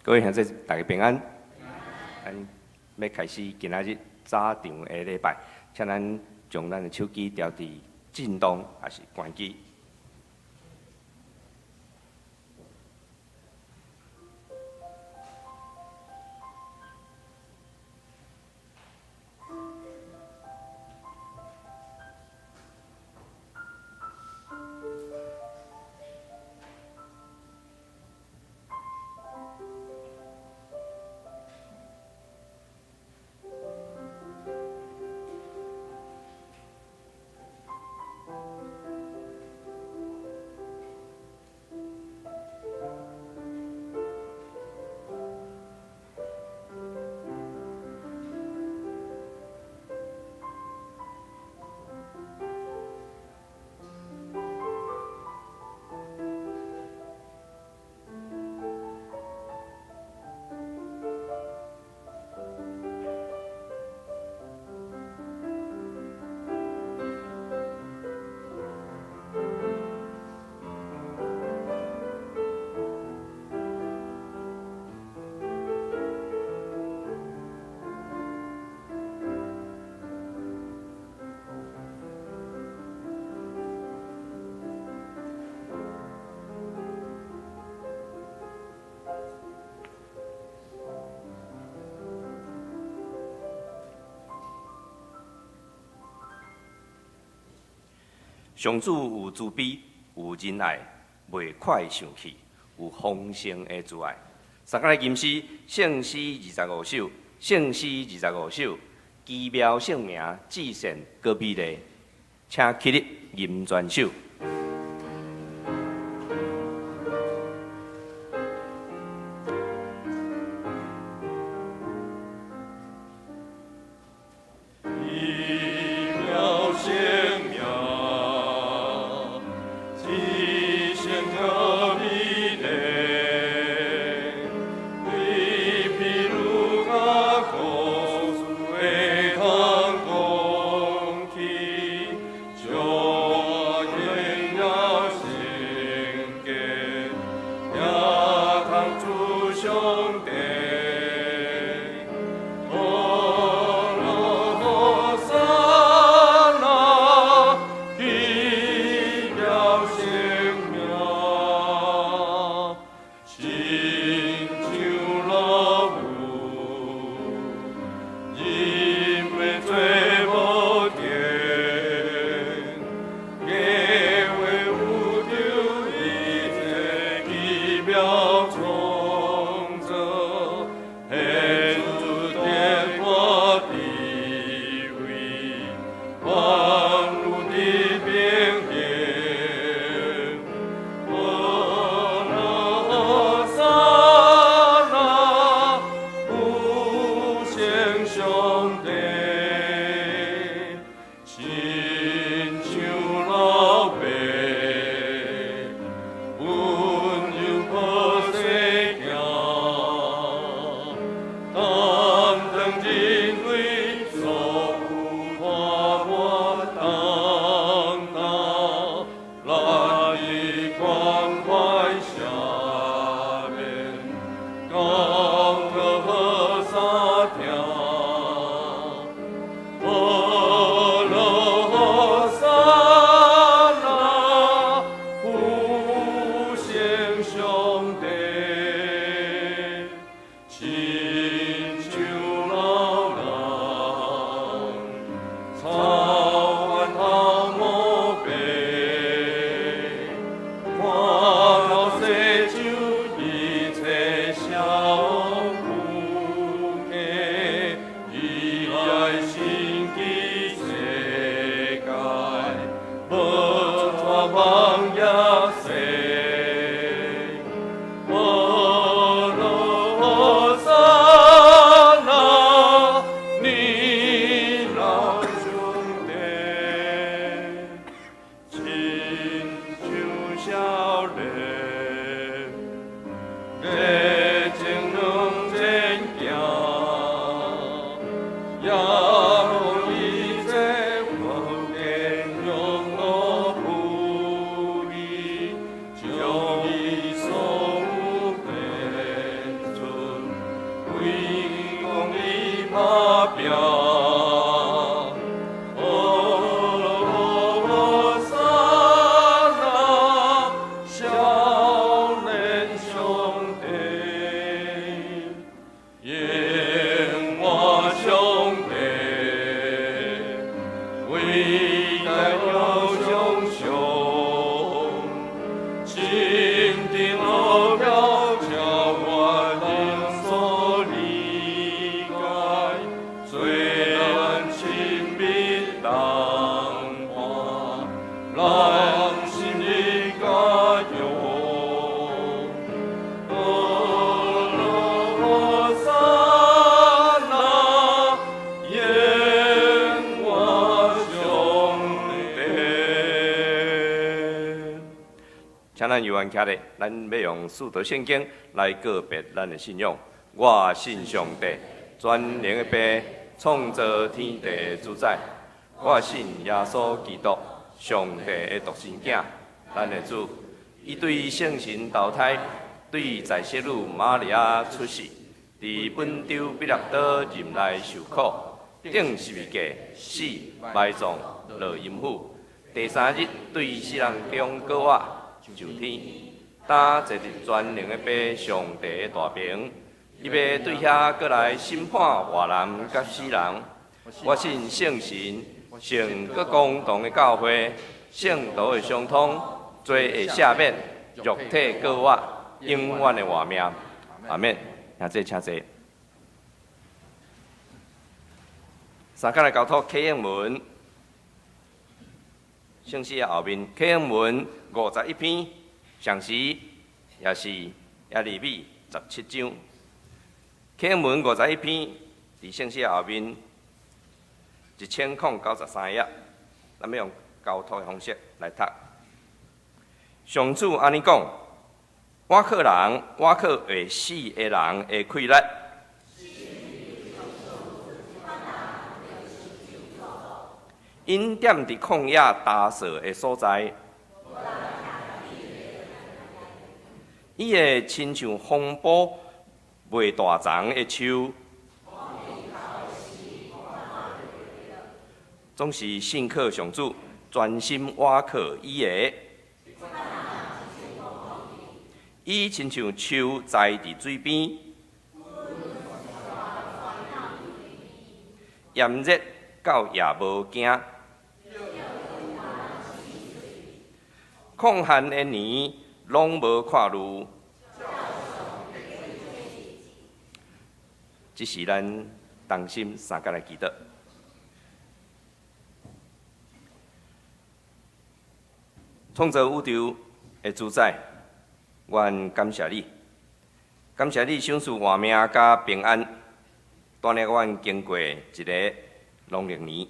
各位兄弟，大家平安。咱欲開始今仔日早場的禮拜，請咱將咱的手機調佇震動，抑是關機。上主有慈悲，有仁愛，袂快生氣，有豐盛的慈愛。大家來吟詩，聖詩25首，聖詩二十五首，奇妙聖名，至善閣美麗，請起立吟全首。奇妙聖名，至聖閣美麗，對彼愈較故事會通講起，將榮耀聖潔，也通主上帝。和散那，奇妙聖名，親像老母，人的做無定，計劃有著一切奇妙創造，顯出天大智慧，萬有的平衡。和散那，有聖上帝，親像老爸，溫柔抱細囝，擔當人類所有拖磨。請咱猶原徛咧，咱欲用使徒聖經來告白咱的信仰。我信上帝，全能的父，創造天地的主宰。我信耶穌基督，上帝的獨生囝，咱的主。伊對聖神投胎，對在聖女瑪利亞出世，佇本丟彼拉多任內受苦，釘十字架，死，埋葬，落陰府。第三日對死人中閣活，上天，擔坐佇全能的父上帝的大爿，伊欲對遐閣來審判活人佮死人。我信聖神，聖閣公同的教會，聖徒的相通，罪的赦免，肉體閣活，永遠的活命。阿們。兄弟請坐。三工來交託啟應文。聖詩的後面，啟應文51篇，上時也是耶利米17章。啟應文五十一篇，佇聖詩的後面1093頁，咱欲用交託的方式來讀。上主按呢講：倚靠人，倚靠會死的人的氣力。𪜶踮佇曠野焦燥的所在，伊會親像風暴袂大叢的樹，總是信靠上主，專心倚靠伊的。伊親像樹栽佇水邊，炎熱到也無驚。曠旱的年，攏無看慮。這是咱同心相佮來祈禱。創造宇宙的主宰，阮感謝你，感謝你賞賜活命佮平安，帶領阮經過一个農曆年。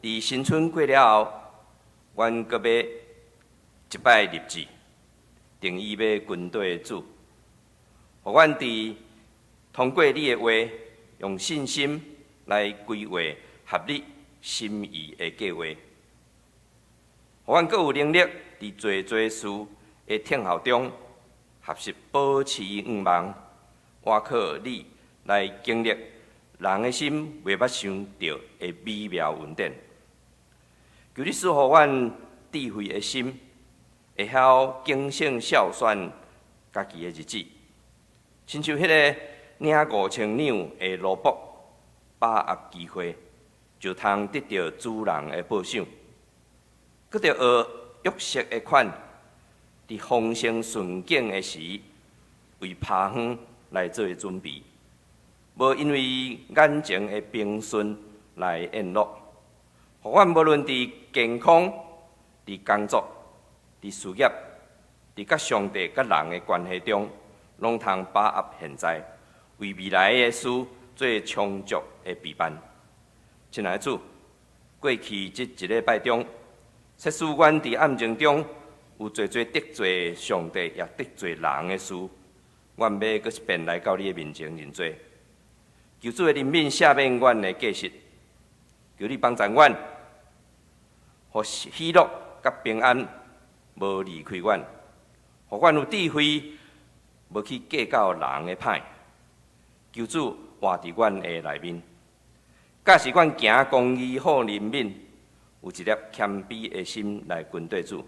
佇新春過了後，阮閣欲一擺立志，定意欲跟綴主，予阮佇通過你的話，用信心來規劃合你心意的計劃，予阮閣有能力佇濟濟事的等候中，學習保持向望，倚靠你來經歷人的心袂捌想著的美妙恩典。求你賜予阮智慧的心，會曉謹慎數算家己的日子，親像彼个領5000兩的奴僕，把握機會就通得著主人的報賞。閣著學約瑟的款，佇豐盛順境的時，為拋遠來做準備，無因為眼前的平順來宴樂。予阮無論佇健康、佇工作、佇事業、佇佮上帝佮人的關係中，攏通把握現在，為未來的事做充足的備辦。親愛的主，過去這一禮拜中，即使阮佇暗靜中有濟濟得罪上帝，也得罪人的事，阮欲閣一遍來到你的面前認罪，求主的憐憫赦免阮的過失，求你幫助阮，予喜樂佮平安無離開阮，予阮有智慧，無去計較人的歹。求主活佇阮的內面，教示阮行公義、好憐憫，有一粒謙卑的心來跟綴主。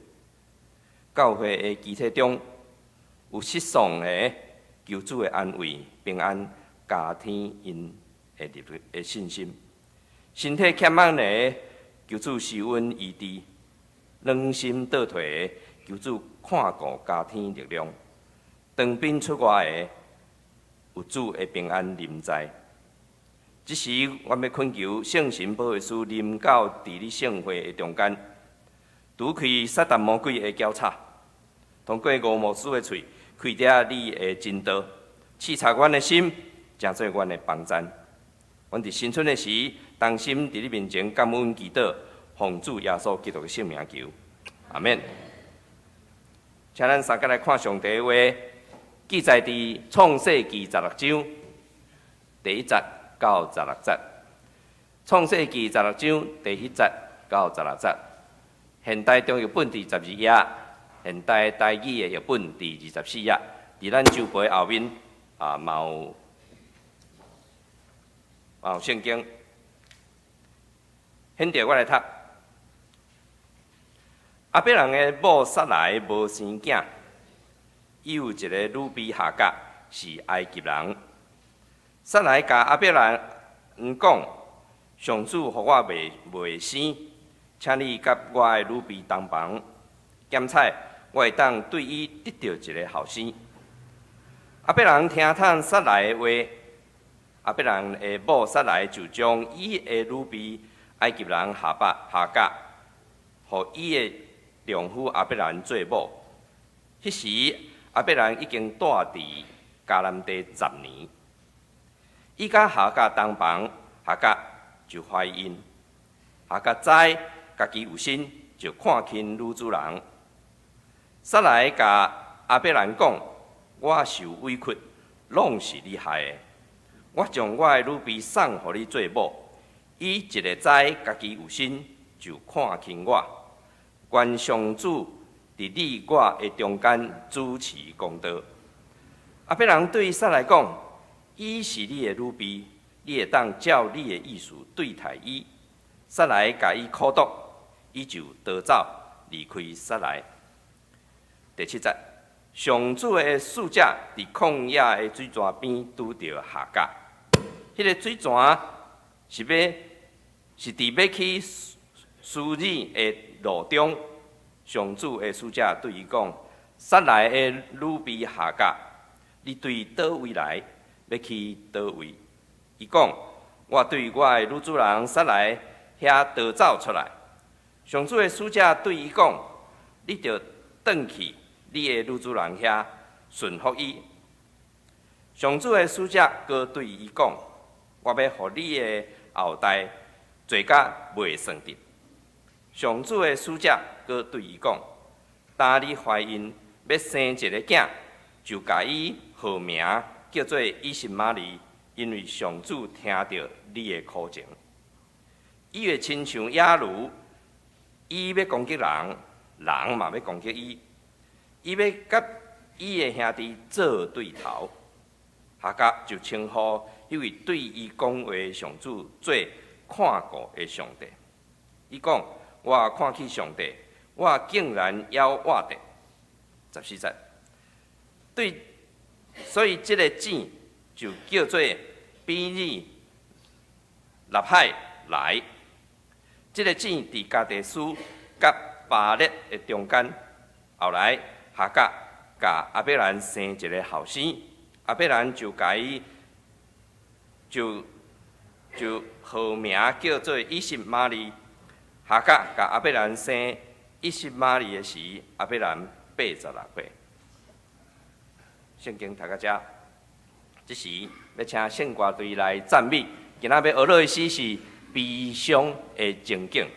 教會的肢體中有失喪的，求主的安慰、平安，加添𪜶的力的信心。身體欠網的，求主施恩醫治；軟心倒退的，求主看顧加添力量。當兵出外的，有主的平安臨在。這時，阮欲懇求聖神保惠師臨到佇你聖會的中間，除開撒旦魔鬼的攪吵，通過吳牧師的喙，開展你的真道，刺插阮的心，成做阮的幫贊。阮佇新春的時，同心佇你面前感恩祈禱，奉主耶穌基督的聖名求，阿們。請咱三個來看上帝的話，記載佇創世記十六章第一節到十六節。創世記十六章第一節到十六節。現代中譯本佇12頁，現代台語的譯本佇24頁。佇咱周圍後面啊，嘛有嘛有聖經。現在我來讀。亞伯蘭的某撒萊無生囝，伊有一个女婢夏甲，是埃及人。撒萊共亞伯蘭講：上主予我袂袂生，請你佮我的女婢同房，檢采我會當對伊得著一个後生。亞伯蘭聽從撒萊的話，亞伯蘭的某撒萊就將伊的女婢埃及人夏巴夏甲，予伊的丈夫亞伯蘭做某。彼時亞伯蘭已經住佇迦南地十年。伊佮夏甲同房，夏甲就懷孕。夏甲知家己有身，就看輕女主人。撒萊共亞伯蘭講：我受委屈，攏是你害的。我將我的女婢送予你做某，伊一下知家己有身，就看輕我。願上主佇你我的中間主持公道。亞伯蘭對撒萊講：伊是你的女婢，你會當照你的意思對待伊。撒萊共伊苦毒，伊就逃走離開撒萊。第七節，上主的使者佇曠野的水泉邊拄著夏甲，彼个水泉是欲是佇欲去書珥的路中，上主的使者對伊講：撒萊的女婢夏甲，你對佗位來，欲去佗位？伊講：我對我的女主人撒萊遐逃走出來。上主的使者對伊講：你著轉去你的女主人遐，順服伊。上主的使者閣對伊講：我欲予你的後代濟甲袂算得。上主的使者閣對伊講：當你懷孕欲生一个囝，就共伊號名叫做以實瑪利，因為上主聽著你的苦情。伊會親像野驢，伊欲攻擊人，人嘛欲攻擊伊。伊欲佮伊的兄弟做對頭。夏甲就稱呼彼位對伊講話的上主做看顧的上帝。伊講：我看見上帝，我竟然猶活著。14節，對，所以這个井就叫做比珥拉海萊。這个井佇加低斯佮巴勒的中間。後來夏甲共亞伯蘭生一个後生，亞伯蘭就共伊就就號名叫做以實瑪利。夏甲共亞伯蘭生以實瑪利的時，亞伯蘭86歲。聖經讀到遮，這時欲請聖歌隊來讚美。今仔欲學的詩是悲傷的情景。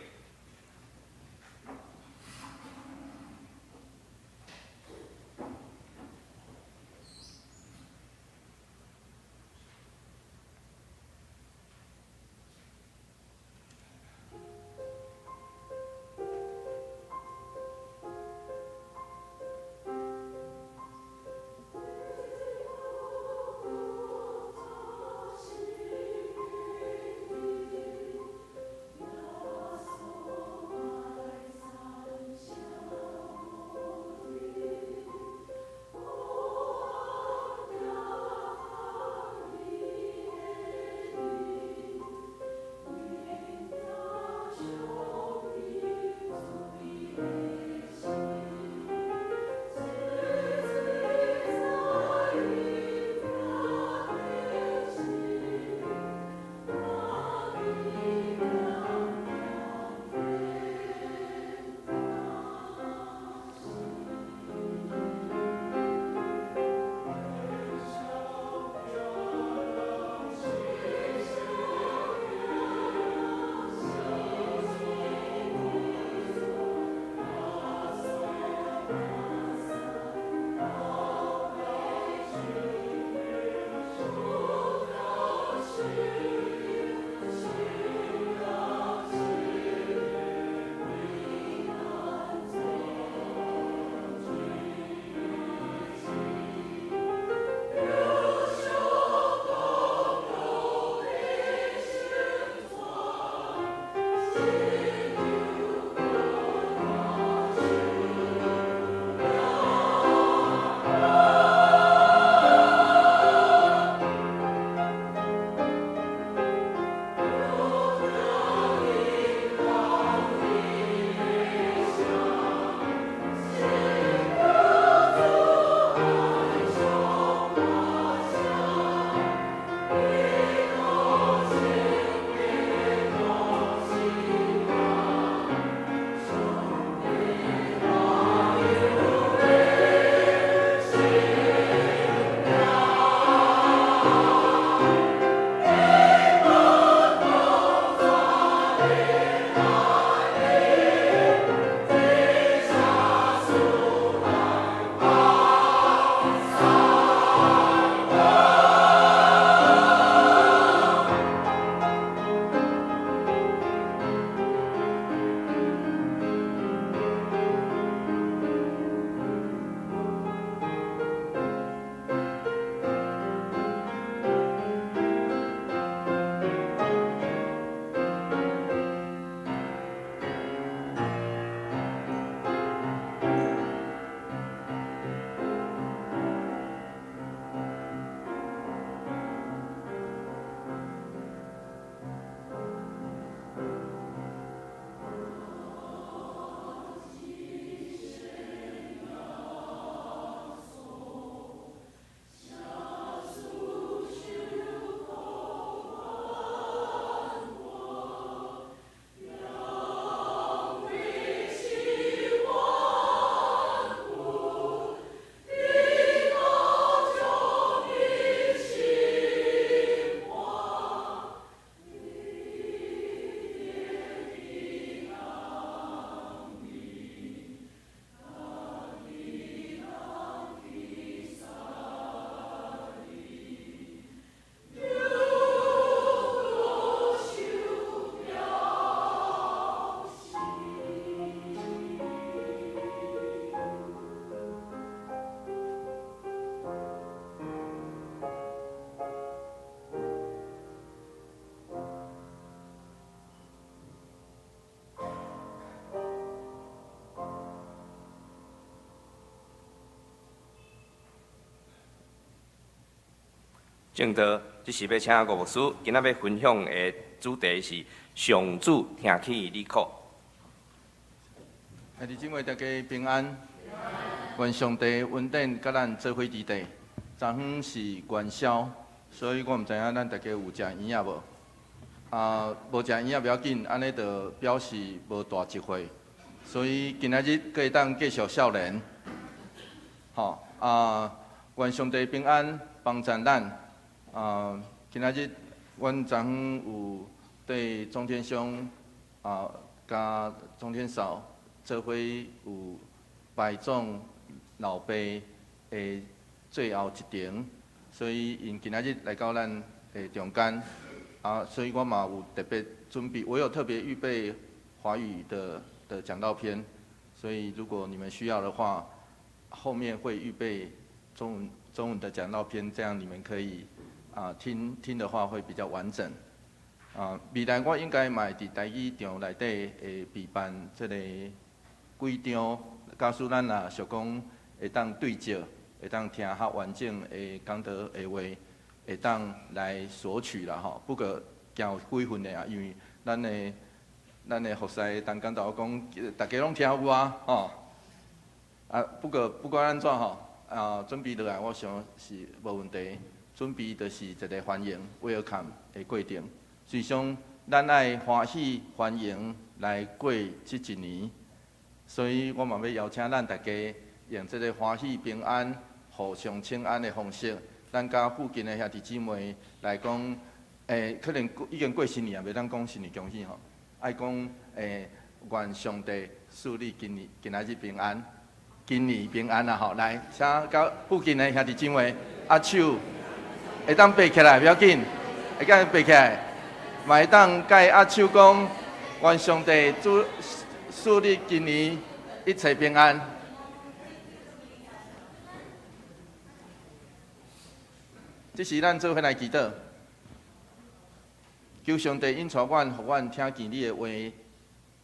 證道，這是欲請吳牧師，今仔欲分享的主題是上主聽起你苦。兄弟姊妹大家平安，願上帝恩典佮咱做伙佇底。昨昏是元宵，所以我毋知影咱大家有食圓仔無？啊，無食圓仔無要緊，按呢就表示無大一歲，所以今仔日閣會當繼續少年。吼啊，願上帝平安幫贊咱。啊，今仔日阮昨昏有對鍾天兄啊，佮鍾天嫂做伙有陪葬老爸的最後一程，所以𪜶今仔日來到咱的中間，啊，所以我嘛有特別準備，我有特別預備華語的講道篇，所以如果你們需要的話，後面會預備中文的講道篇，這樣你們可以聽聽的話會比較完整。啊，未來我應該嘛會佇台語場內底會備辦這个幾張，假使咱若想講會當對照，會當聽較完整的講道的話，會當來索取啦吼。不過驚有幾份的啊，因為咱的服侍陳講道講，大家攏聽有啊，吼。啊，不過不管按怎吼，啊，準備落來，我想是無問題。準備就是一個歡迎 welcome 的過程。實際上，咱愛歡喜歡迎來過這一年，所以我嘛欲邀請咱大家用這個歡喜平安、互相請安的方式，咱佮附近的兄弟姊妹來講，可能已經過新年啊，袂當講新年恭喜吼，愛講願上帝賜你今年今仔日平安，今年平安啊吼！來，請佮附近的兄弟姊妹握手，會當爬起來，不要緊，會當爬起來。嘛會當佮伊握手講，願上帝祝賜你今年一切平安。這時咱做伙來祈禱，求上帝引帶阮，予阮聽見你的話。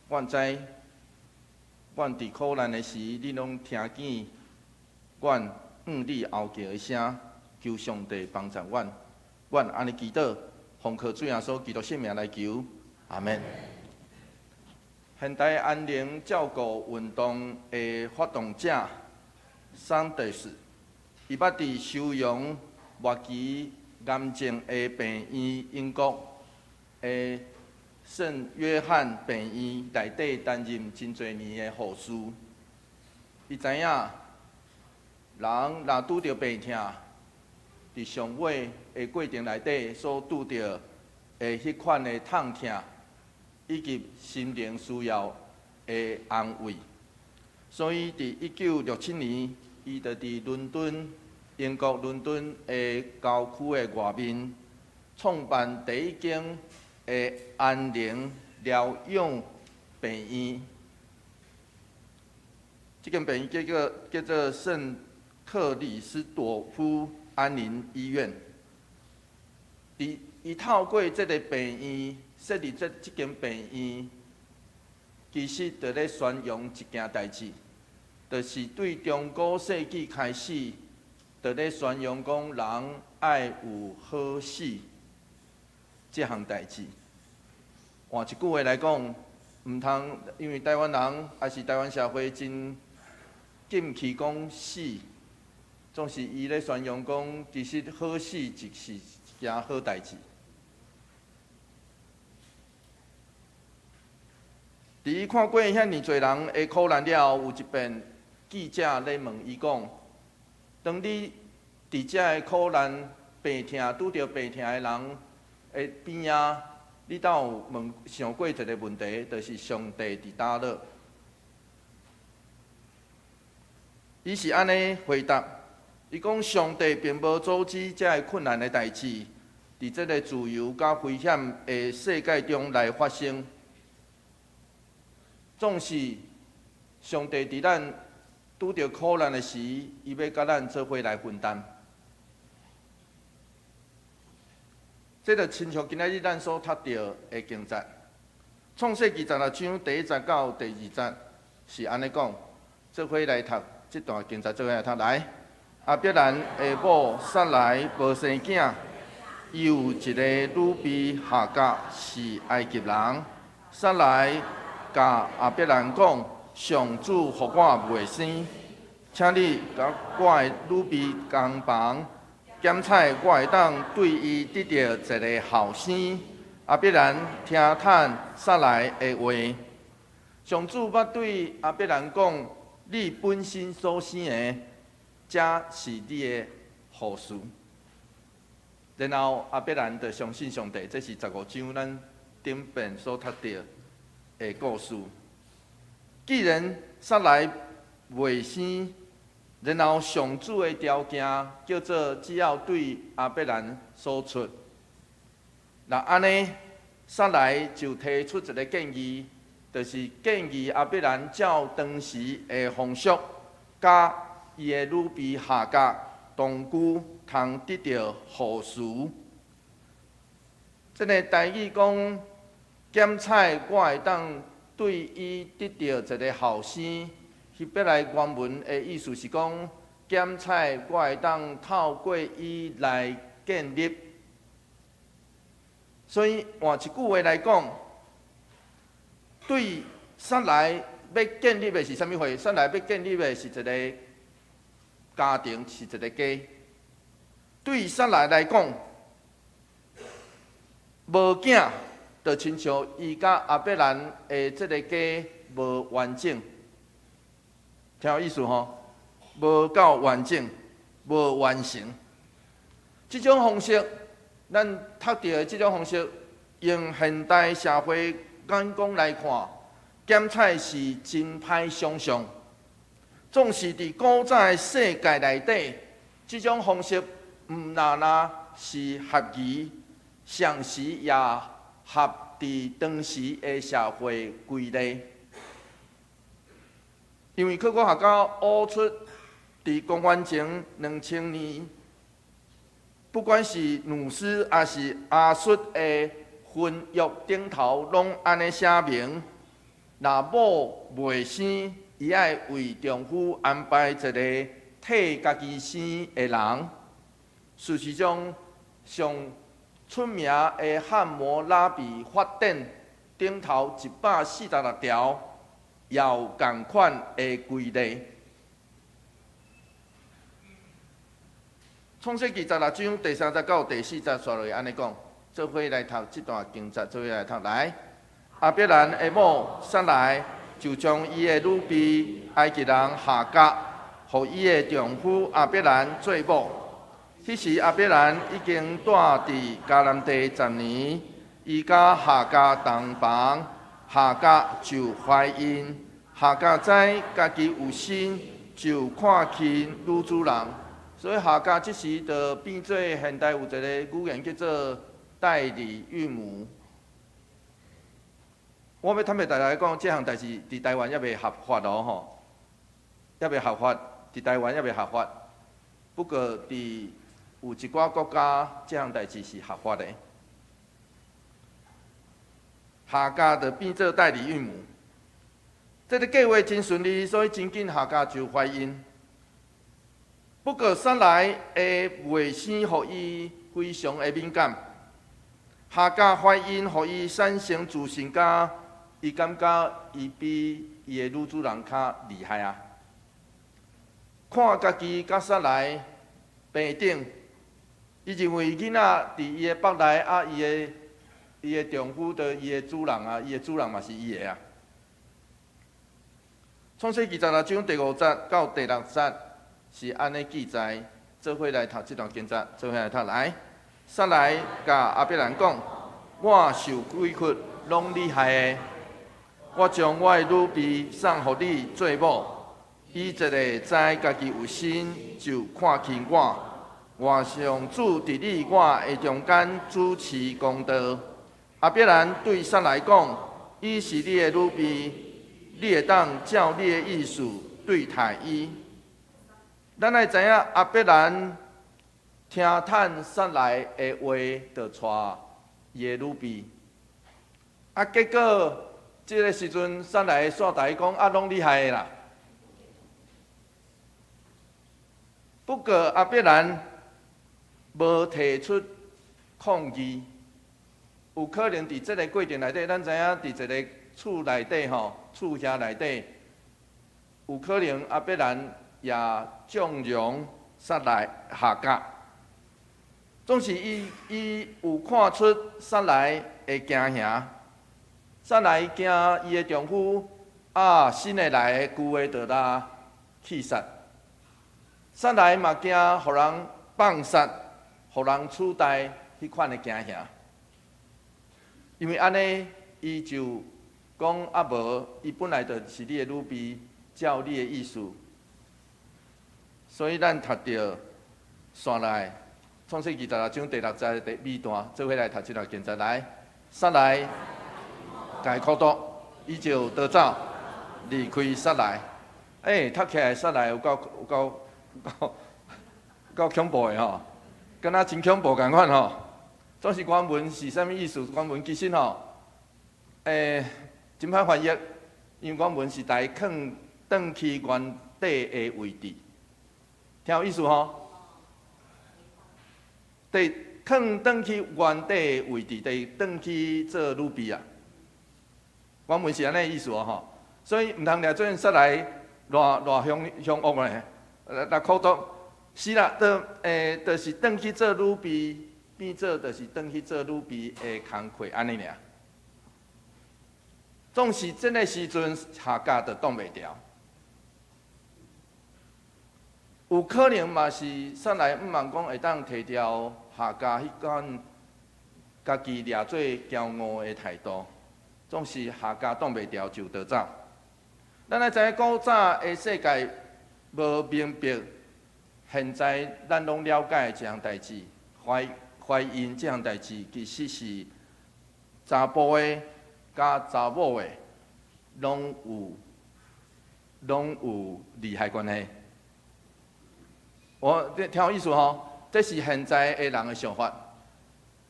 阮知，阮佇苦難的時，你攏聽見阮向你哀求的聲。求上帝幫助阮，阮按呢祈禱。奉靠主耶穌基督聖名來求，阿們。現代安寧照顧運動的發動者桑德斯，伊捌佇收容末期癌症的病院英國的聖約翰病院內底擔任真濟年的護士。伊知影，人若拄著病痛，佇上尾的過程內底所拄著的彼款的痛疼，以及心靈需要的安慰。所以，佇1967年，伊就佇倫敦，英國倫敦的郊區的外面，創辦第一間的安寧療養病院。這間病院叫做聖克里斯朵夫安寧醫院。佇伊透過這个病院設立這間病院，其實就咧宣揚一件代誌，就是對中古世紀開始，就咧宣揚講人愛有好死這項代誌。換一句話來講，毋通因為台灣人抑是台灣社會真禁忌講死。總是伊咧宣揚講，其實好死就是一件好代誌。佇伊看過遐爾濟人的苦難了後，有一遍記者咧問伊講：當你佇遮个苦難、病痛、拄著病痛的人的邊仔，你敢有問想過一个問題，就是上帝佇佗落？伊是按呢回答。伊講上帝並無阻止遮个困難的代誌，佇這个自由佮危險的世界中來發生。總是上帝佇咱拄著苦難的時，伊欲佮咱做伙來分擔。這就親像今仔日咱所讀著的經節，創世記十六章第一節到第二節是按呢講，做伙來讀這段經節，做伙來讀來。亞伯蘭的某撒萊無生囝，伊有一个女婢夏甲是埃及人。撒萊共亞伯蘭講：上主予我袂生，請你佮我的女婢同房，檢採我會當對伊得著一个後生。亞伯蘭聽趁撒萊的話。上主捌對亞伯蘭講：你本身所生的，才是你的後嗣。然後亞伯蘭就相信上帝，這是15章咱頂遍所讀著的故事。既然撒萊袂生，然後上主的條件叫做只要對亞伯蘭所出。若按呢，撒萊就提出一个建議，就是建議亞伯蘭照當時的風俗，佮伊的女婢夏甲同居，通得著後嗣。這个台語講，檢採我會當對伊得著一个後生。希伯來原文的意思是講，檢採我會當透過伊來建立。所以換一句話來講，對撒萊欲建立的是啥物貨？撒萊欲建立的是一个家庭，是一个家。對撒萊來講，無囝，就親像伊佮亞伯蘭的這个家無完整，聽有意思吼？無夠完整，無完成。這種方式，咱讀著的這種方式，用現代社會眼光來看，檢採是真歹想像。縱是佇古早的世界內底，這種方式毋但若是合宜，同時也合佇當時的社會規例。因為考古學家挖出佇公元前2000年，不管是努斯抑是亞述的婚約頂頭，攏按呢寫明：若某袂生，伊愛為丈夫安排一个替家己生的人。事實上，上出名的漢謨拉比法典頂頭146條，也有仝款的規例。創世記16章第三節到第四節，煞落去按呢講，做伙來讀這段經節，做伙來讀來。亞伯蘭的某撒萊就將伊的女婢埃及人夏甲，予伊的丈夫亞伯蘭做某。彼時亞伯蘭已經住佇迦南地10年，伊佮夏甲同房，夏甲就懷孕。夏甲知家己有身，就看輕女主人。所以夏甲這時就變做現代有一个語言叫做代理孕母。我欲坦白大家講，這項代誌佇台灣猶未合法哦吼，猶未合法，佇台灣猶未合法。不過佇有一寡國家，這項代誌是合法的。夏甲就變做代理孕母，這个計劃真順利，所以真緊夏甲就懷孕。不過撒萊的袂生，予伊非常的敏感。夏甲懷孕，予伊產生自信，佮伊感覺伊比伊的女主人較厲害啊！看家己佮撒萊平等，伊認為囡仔佇伊的腹內啊，伊的丈夫著伊的主人啊，伊的主人嘛是伊的啊。創世記16章第五節到第六節是按呢記載，做伙來讀這段經節，做伙來讀來。撒萊共亞伯蘭講：我受委屈，攏你害的。我將我的女婢送予你做某，伊一下知家己有身，就看輕我。願上主佇你我的中間主持公道。亞伯蘭對撒萊講：伊是你的女婢，你會當照你的意思對待伊。咱愛知影亞伯蘭聽趁撒萊的話，就娶伊的女婢。啊，結果這个時陣，撒萊煞共伊講：啊，攏你害的啦。不過亞伯蘭無提出抗議。有可能佇這个過程內底，咱知影佇一个厝內底吼，厝遐內底，有可能亞伯蘭也縱容撒萊夏甲，總是伊有看出撒萊的驚嚇，撒萊驚伊的丈夫啊，新的來的舊的就來棄殺，撒萊嘛驚予人放殺，予人取代彼款的驚嚇。因為按呢，伊就講啊無，伊本來就是你的女婢，照你的意思。所以咱讀著紲來，創世記26章第六節第尾段，做伙來讀這段經節來。撒萊共伊苦毒，伊就逃走，離開撒萊。欸，讀起來撒萊有夠有夠有夠恐怖的吼，敢若真恐怖仝款吼。總是原文是啥物意思？原文其實吼，真歹翻譯，因為原文是共伊囥轉去原底的位置，聽有意思吼？對，囥轉去原底的位置，對，轉去做女婢啊。原文是按呢意思哦吼，所以毋通掠做撒萊偌偌兇兇惡咧，來苦毒，是啦，都就是轉去做女婢。變做就是轉去做女婢的工課按呢爾。總是這个時陣，夏甲就擋袂牢。有可能嘛是撒萊毋茫講會當提牢夏甲彼款家己掠做驕傲的態度，總是夏甲擋袂牢就逃走。咱愛知影古早的世界無明白，現在咱攏了解這項代誌，懷孕這項代誌其實是查埔的佮查某的攏有利害關係。我聽有意思吼，這是現在的人的想法。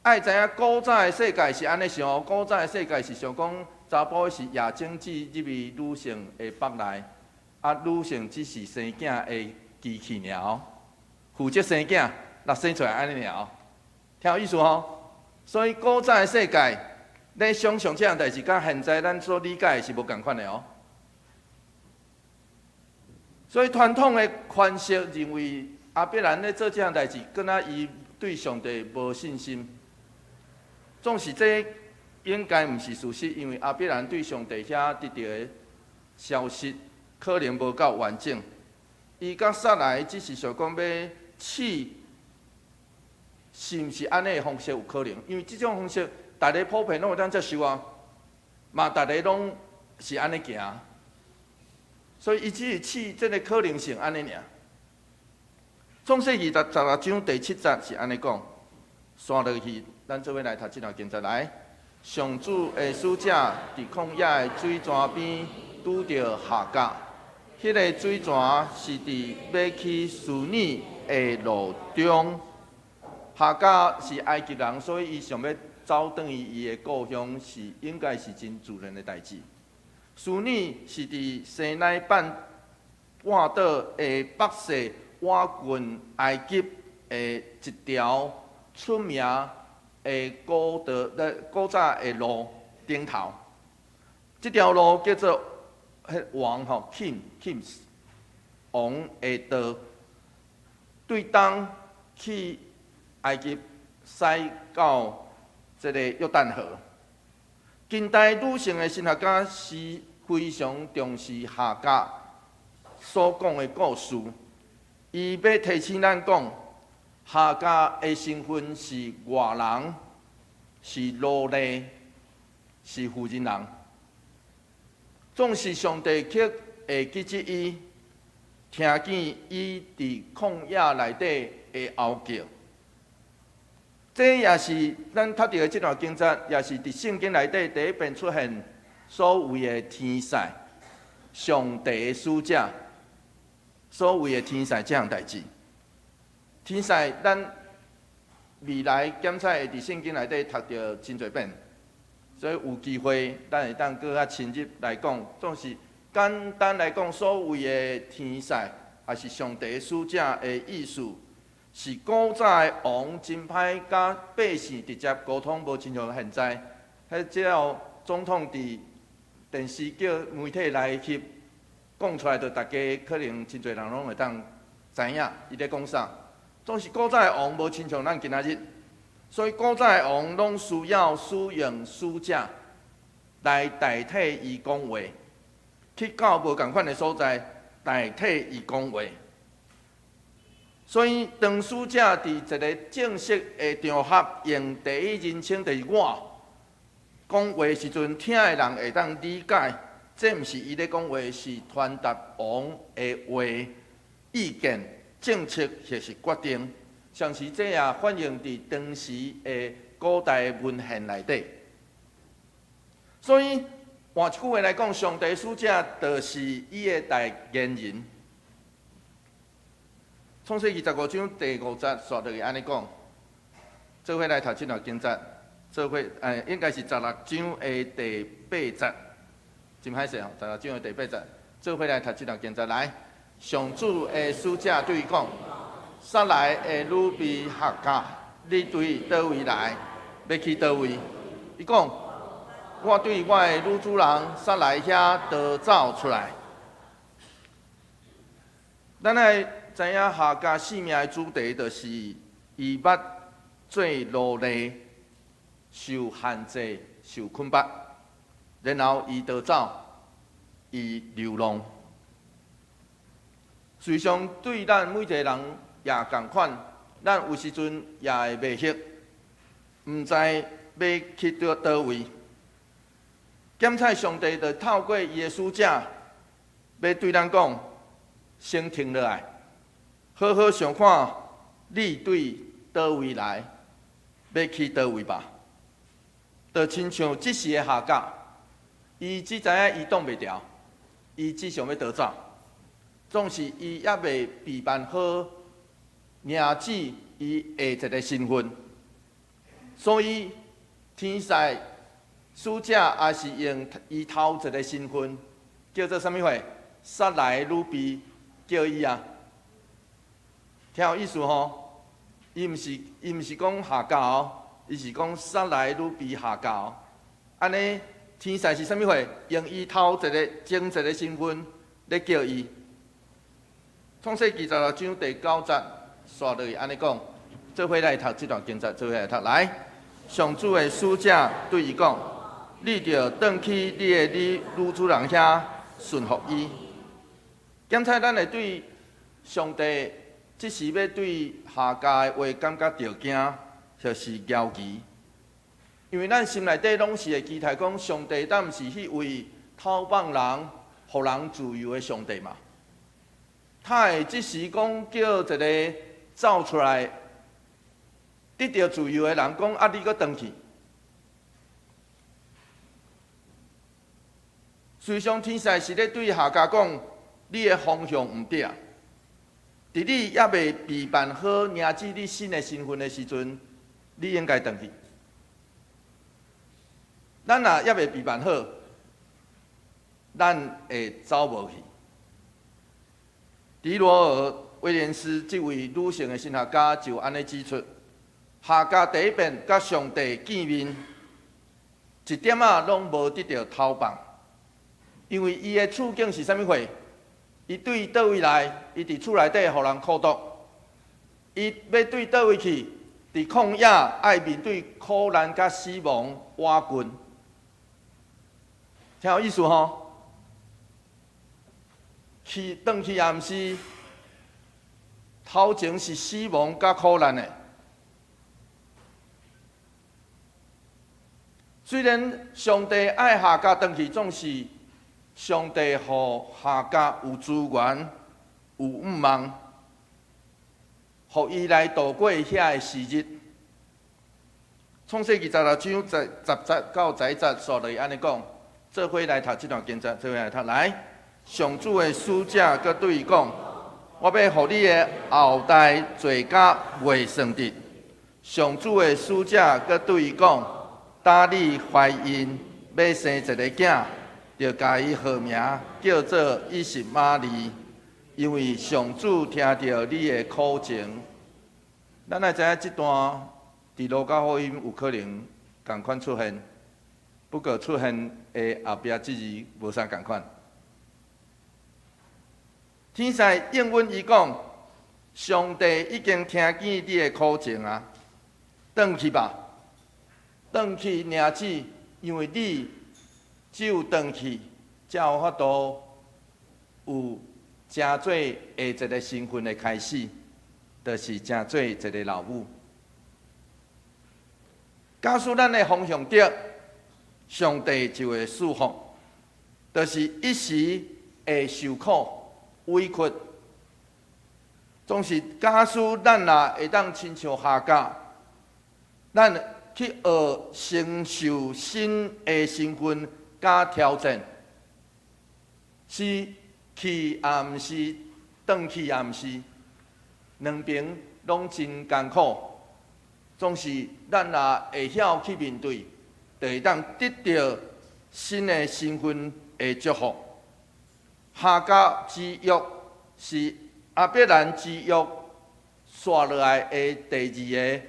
愛知影古早的世界是按呢想，古早的世界是想講查埔是夜種子入去女性的腹內，啊，女性只是生囝的機器爾，負責生囝，若生出來按呢爾。聽有意思吼？所以古早的世界，咧想象這項代誌，佮現在咱所理解的是無仝款的哦。所以傳統的詮釋認為，亞伯蘭咧做這項代誌，敢若伊對上帝無信心。總是這應該毋是事實，因為亞伯蘭對上帝遐得著的消息可能無夠完整。伊佮撒萊只是想講欲試，是毋是按呢的方式有可能？因為這種方式，逐家普遍攏會當接受啊，嘛逐家攏是按呢行，所以伊只是試這个可能性按呢爾。創世記16章第7節是按呢講，紲落去，咱做伙來讀這段經節來。上主的使者佇曠野的水泉邊拄著夏甲，彼个水泉是佇欲去書珥的路中。夏甲是埃及人，所以伊想欲走轉去伊的故鄉，是應該是真自然的代誌。書珥是佇西奈半島的北勢倚近埃及的一條出名的古道、古早的路頂頭。這條路叫做彼王吼，King Kings 王的道，對東去埃及，駛到這个約旦河。近代女性的神學家是非常重視夏甲所講的故事。伊欲提醒咱講，夏甲的身份是外人，是奴隸，是婦人人。總是上帝卻會記得伊，聽見伊佇曠野內底的哀叫。這也是咱讀著的這段經節，也是佇聖經內底第一遍出現所謂的天使，上帝的使者，所謂的天使這項代誌。天使，咱未來檢查會佇聖經內底讀著真濟遍，所以有機會咱會當閣較深入來講。總是簡單來講，所謂的天使，抑是上帝的使者的意思，是古早的王真歹佮百姓直接溝通，無親像現在，彼只要總統佇電視叫媒體來翕，講出來，就大家可能真濟人攏會當知影伊咧講啥。總是古早的王無親像咱今仔日，所以古早的王攏需要使用使者來代替伊講話，去到無仝款的所在代替伊講話。所以，當使者佇一个正式的場合用第一人稱，就是我講話時陣，聽的人會當理解，這毋是伊咧講話，是傳達王的話、意見、政策或是決定。像是這也反映佇當時的古代文獻內底。所以換一句話來講，上帝使者就是伊的代言人。創世記25章第5節，煞落去按呢講，做伙來讀這段經節，做伙應該是十六章的第八節，真歹勢吼，十六章的第八節，做伙來讀這段經節來。上主的使者對伊講：撒萊的女婢夏甲，你對佗位來？欲去佗位？伊講：我對我的女主人撒萊遐逃走出來。咱來知影夏甲性命的主題，就是伊捌做奴隸，受限制、受捆綁，然後伊逃走，伊流浪。事實上，對咱每一个人也仝款，咱有時陣也會迷惑，毋知欲去佗佗位。檢採上帝就透過伊的使者，欲對咱講：先停落來，好好想看，你對佗位來，欲去佗位吧。就親像這時的夏甲，伊只知影伊擋袂牢，伊只想欲逃走。總是伊猶未備辦好領取伊下一个身份，所以天使使者也是用伊頭一个身份，叫做啥物貨？撒萊女婢叫伊啊，聽有意思吼？伊毋是講夏甲哦，伊是講撒萊女婢夏甲哦。按呢，天使是啥物貨？用伊頭一个前一个身份咧叫伊。創世記十六章第九節，煞落去按呢講，做伙來讀這段經節，做伙來讀來。上主的使者對伊講：你著轉去你的女主人遐順服伊。檢採咱會對上帝這時欲對夏甲的話感覺著驚，或是猶疑，因為咱心內底攏是會期待講，上帝敢毋是彼位偷放人、予人自由的上帝嘛？他會這時講叫一个走出來得著自由的人講：啊，你閣轉去。事實上，天使是咧對夏甲講：你的方向毋對啊！佇你猶未備辦好領取你新的身份的時陣，你應該轉去。咱若猶未備辦好，咱會走無去。迪羅爾·威廉斯這位女性的神學家就按呢指出：夏甲第一遍佮上帝見面，一點仔攏無得著偷放，因為伊的處境是啥物貨？伊對佗位來，伊佇厝內底予人苦毒；伊欲對佗位去，佇曠野愛面對苦難佮死亡倚近。聽有意思吼？去轉去也毋是，頭前是死亡佮苦難的。雖然上帝愛夏甲轉去，總是上帝予夏甲有資源、有向望，予伊來度過遐个時日。創世記十六章10節到11節，煞落去按呢講，做伙來讀這段經節，做伙來讀來。上主的使者閣對伊講：我欲予你的後代濟甲袂算得。上主的使者閣對伊講：當你懷孕欲生一个囝，著共伊號名叫做以實瑪利，因為上主聽著你的苦情。咱愛知影這段佇路加福音有可能仝款出現，不過出現的後壁這字無啥仝款。天使應允伊講：上帝已經聽見你的苦情啊，轉去吧，轉去領子，因為你只有轉去，才有法度有成做下一個身份的開始，就是成做一個老母。假使咱的方向對，上帝就會賜福，就是一時會受苦委屈。總是假使咱若會當親像夏甲，咱去學承受新的身份佮挑戰，是去也毋是，轉去也毋是，兩邊攏真艱苦。總是咱若會曉去面對，就會當得著新的身份的祝福。夏甲之約是亞伯蘭之約紲落來的第二个，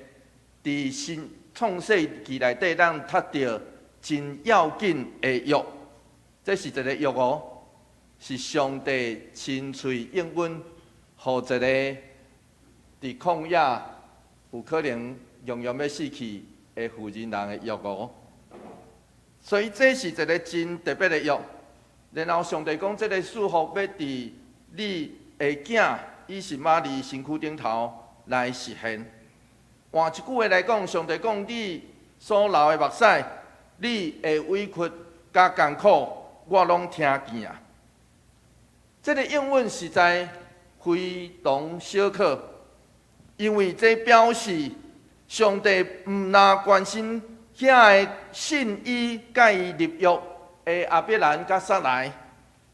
佇新創世記內底，咱讀著真要緊的約。這是一個約哦，是上帝親喙應允，予一個佇曠野有可能樣樣欲死去的婦人人的約哦。所以這是一個真特別的約。然後上帝講，這个祝福欲佇你的囝以實瑪利身軀頂頭來實現。換一句話來講，上帝講你所流的目屎，你的委屈佮艱苦，我攏聽見啊。這个應允實在非同小可，因為這表示上帝毋但關心遐个信伊佮伊立約的亞伯蘭佮撒萊，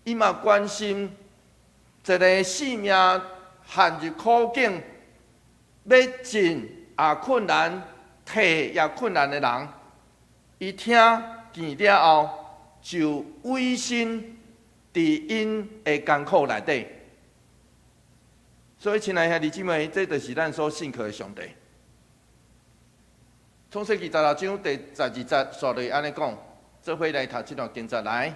伊嘛關心一个性命陷入苦境，欲進也困難，退也困難的人。伊聽見了後，就委身佇𪜶的艱苦內底。所以，親愛兄弟姊妹，這就是咱所信靠的上帝。創世記16章第12節，紲落按呢講，做伙來讀這段經節來。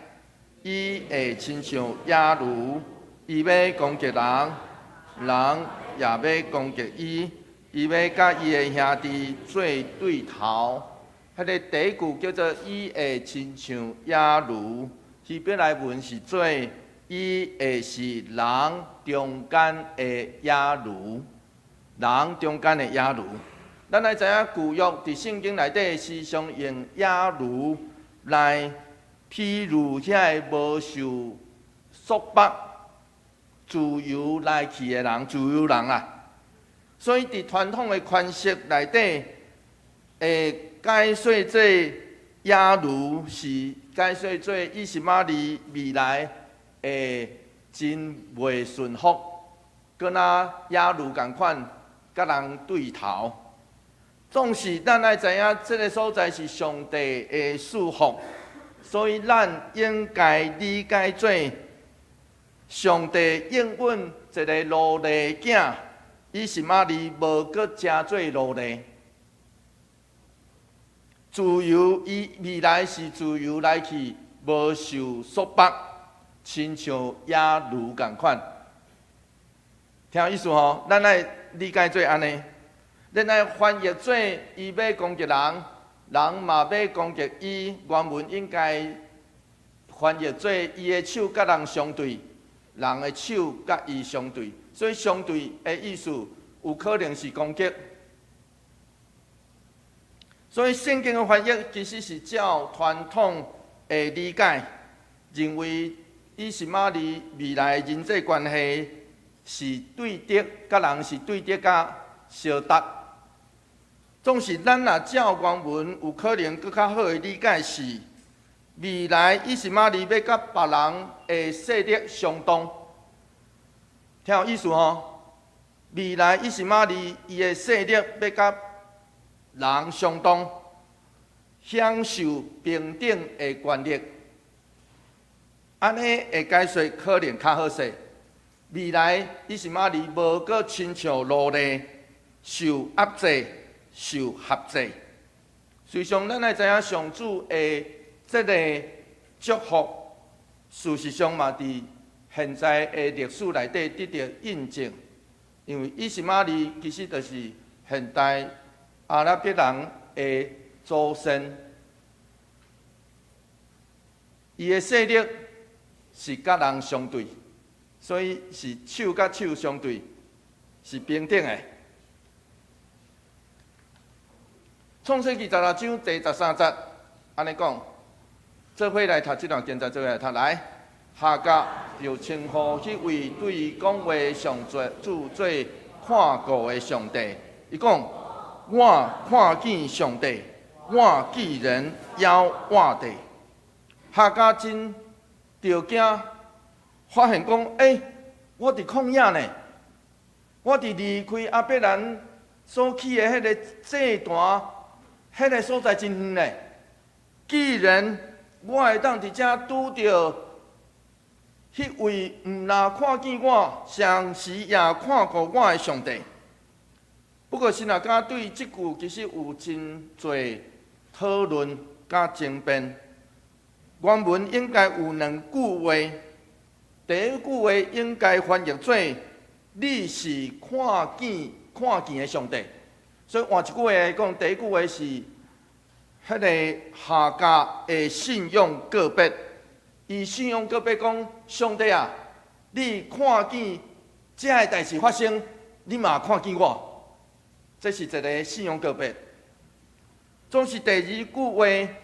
伊會親像野驢，伊欲攻擊人，人也欲攻擊伊，伊欲佮伊的兄弟做對頭。彼个第一句叫做伊會親像野驢，希伯來文是做伊會是人中間的野驢，人中間的野驢。咱來知影舊約佇聖經內底時常用野驢來譬喻遐个無受束縛、自由來去的人，自由人啊。所以佇傳統的詮釋內底，會解說做野驢是解說做以實瑪利未來會真袂順服，閣若野驢仝款，佮人對頭。總是咱愛知影，這个所在是上帝的賜福，所以咱應該理解做上帝應允一个奴隸囝，以實瑪利無閣成做奴隸，自由，伊未來是自由來去，無受束縛，親像野驢仝款。聽有意思吼？咱愛理解做按呢。咱愛翻譯做伊欲攻擊人，人嘛欲攻擊伊。原文應該翻譯做伊的手佮人相對，人的手佮伊相對。所以相對的意思有可能是攻擊。所以聖經的翻譯其實是照傳統的理解，認為以實瑪利未來人際關係是對敵，佮人是對敵佮相搭。總是咱若照原文，有可能閣較好的理解是，未來以實瑪利欲佮別人的勢力相當。聽有意思吼？未來以實瑪利伊的勢力欲佮人相當，享受平等的權力。按呢的解說可能較好勢。未來以實瑪利無閣親像奴隸。受壓制、受轄制。事實上，咱愛知影上主的這个祝福，事實上嘛佇現在的歷史內底得著印證。因為以實瑪利其實就是現代阿拉伯人的祖先，伊的勢力是佮人相對，所以是手佮手相對，是平等的。創世記十六章第十三節，按呢講，做伙來讀這段經節，做伙來讀來。夏甲就稱呼彼位對伊講話上主做看顧的上帝。伊講：我看見上帝，我既然猶活著。夏甲真著驚，發現講：欸，我佇曠野呢，我佇離開亞伯蘭所起的彼個祭壇，彼個所在真遠呢。既然我會當佇遮拄著彼位毋但看見我，同時也看顧我的上帝。不過，神學家對這句其實有真濟討論佮爭辯。原文應該有兩句話，第一句話應該翻譯做：你是看見看見的上帝。所以換一句話來講，第一句話是彼个夏甲的信仰告白。伊信仰告白講：上帝啊，你看見這个代誌發生，你嘛看見我。這是一个信仰告白。總是第二句話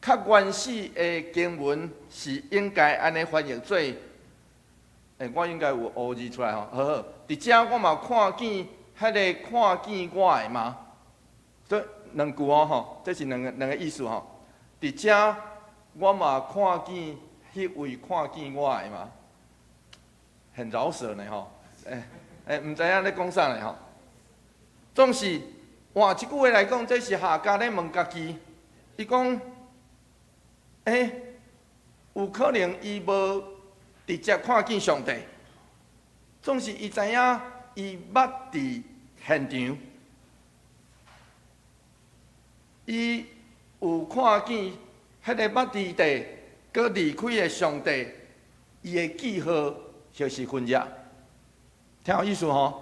較原始的經文是應該按呢翻譯做：欸，我應該有烏字出來吼，好好。佇遮我嘛看見彼个看見我的嗎？這兩句哦吼，這是兩個意思吼。佇遮我嘛看見彼位看見我的嗎？很饒舌呢吼，欸欸，毋知影咧講啥呢吼。總是換一句話來講，這是夏甲咧問家己，伊講：欸，有可能伊無直接看見上帝，總是伊知影伊捌佇現場，伊有看見彼个捌佇地閣離開的上帝，伊的記號就是分裂，聽有意思吼？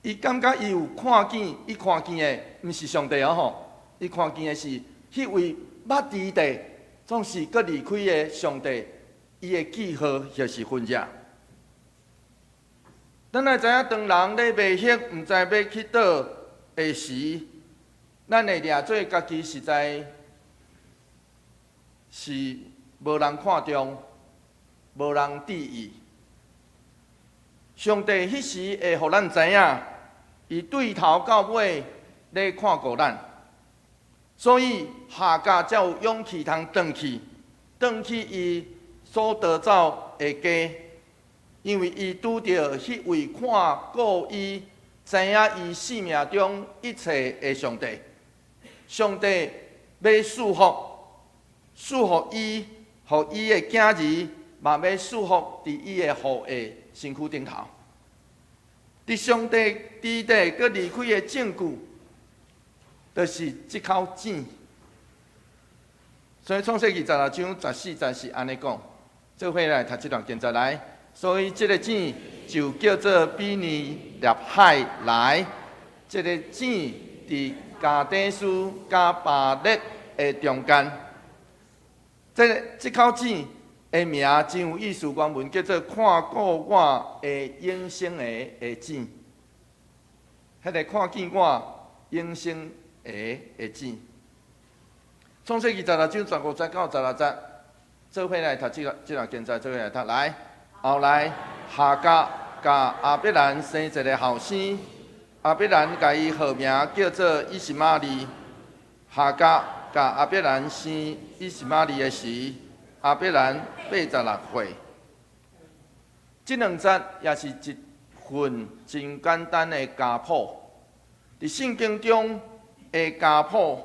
伊感覺伊有看見，伊看見的毋是上帝哦吼，伊看見的是彼位捌佇地，總是閣離開的上帝，伊的記號就是分裂。咱愛知影，當人咧迷惑，毋知欲去佗的時，咱會掠做家己實在是無人看重，無人注意。上帝彼時會予咱知影，伊對頭到尾咧看顧咱，所以夏甲才有勇氣通轉去，轉去伊所逃走的家，因為伊拄著彼位看顧伊、知影伊生命中一切的上帝。上帝欲賜福，賜予伊，予伊的囝兒，嘛欲賜福佇伊的後裔身軀頂頭。佇上帝佇地閣離開的證據，就是這口井。所以創世記十六章十四節是按呢講，做伙來讀這段經節來。所以這个井就叫做比示列海萊。這个井佇加低斯佮巴勒的中間。這个這口井的名真有意思，原文叫做看顧我的永生的的井。彼个看見我永生的的井。創世記十六章十五節到十六節，做伙來讀這个經節，做伙來讀來。後來夏甲共亞伯蘭生一个後生，亞伯蘭共伊號名叫做以實瑪利。夏甲共亞伯蘭生以實瑪利的時，亞伯蘭86歲。這兩節也是一份真簡單的家譜。佇聖經中的家譜，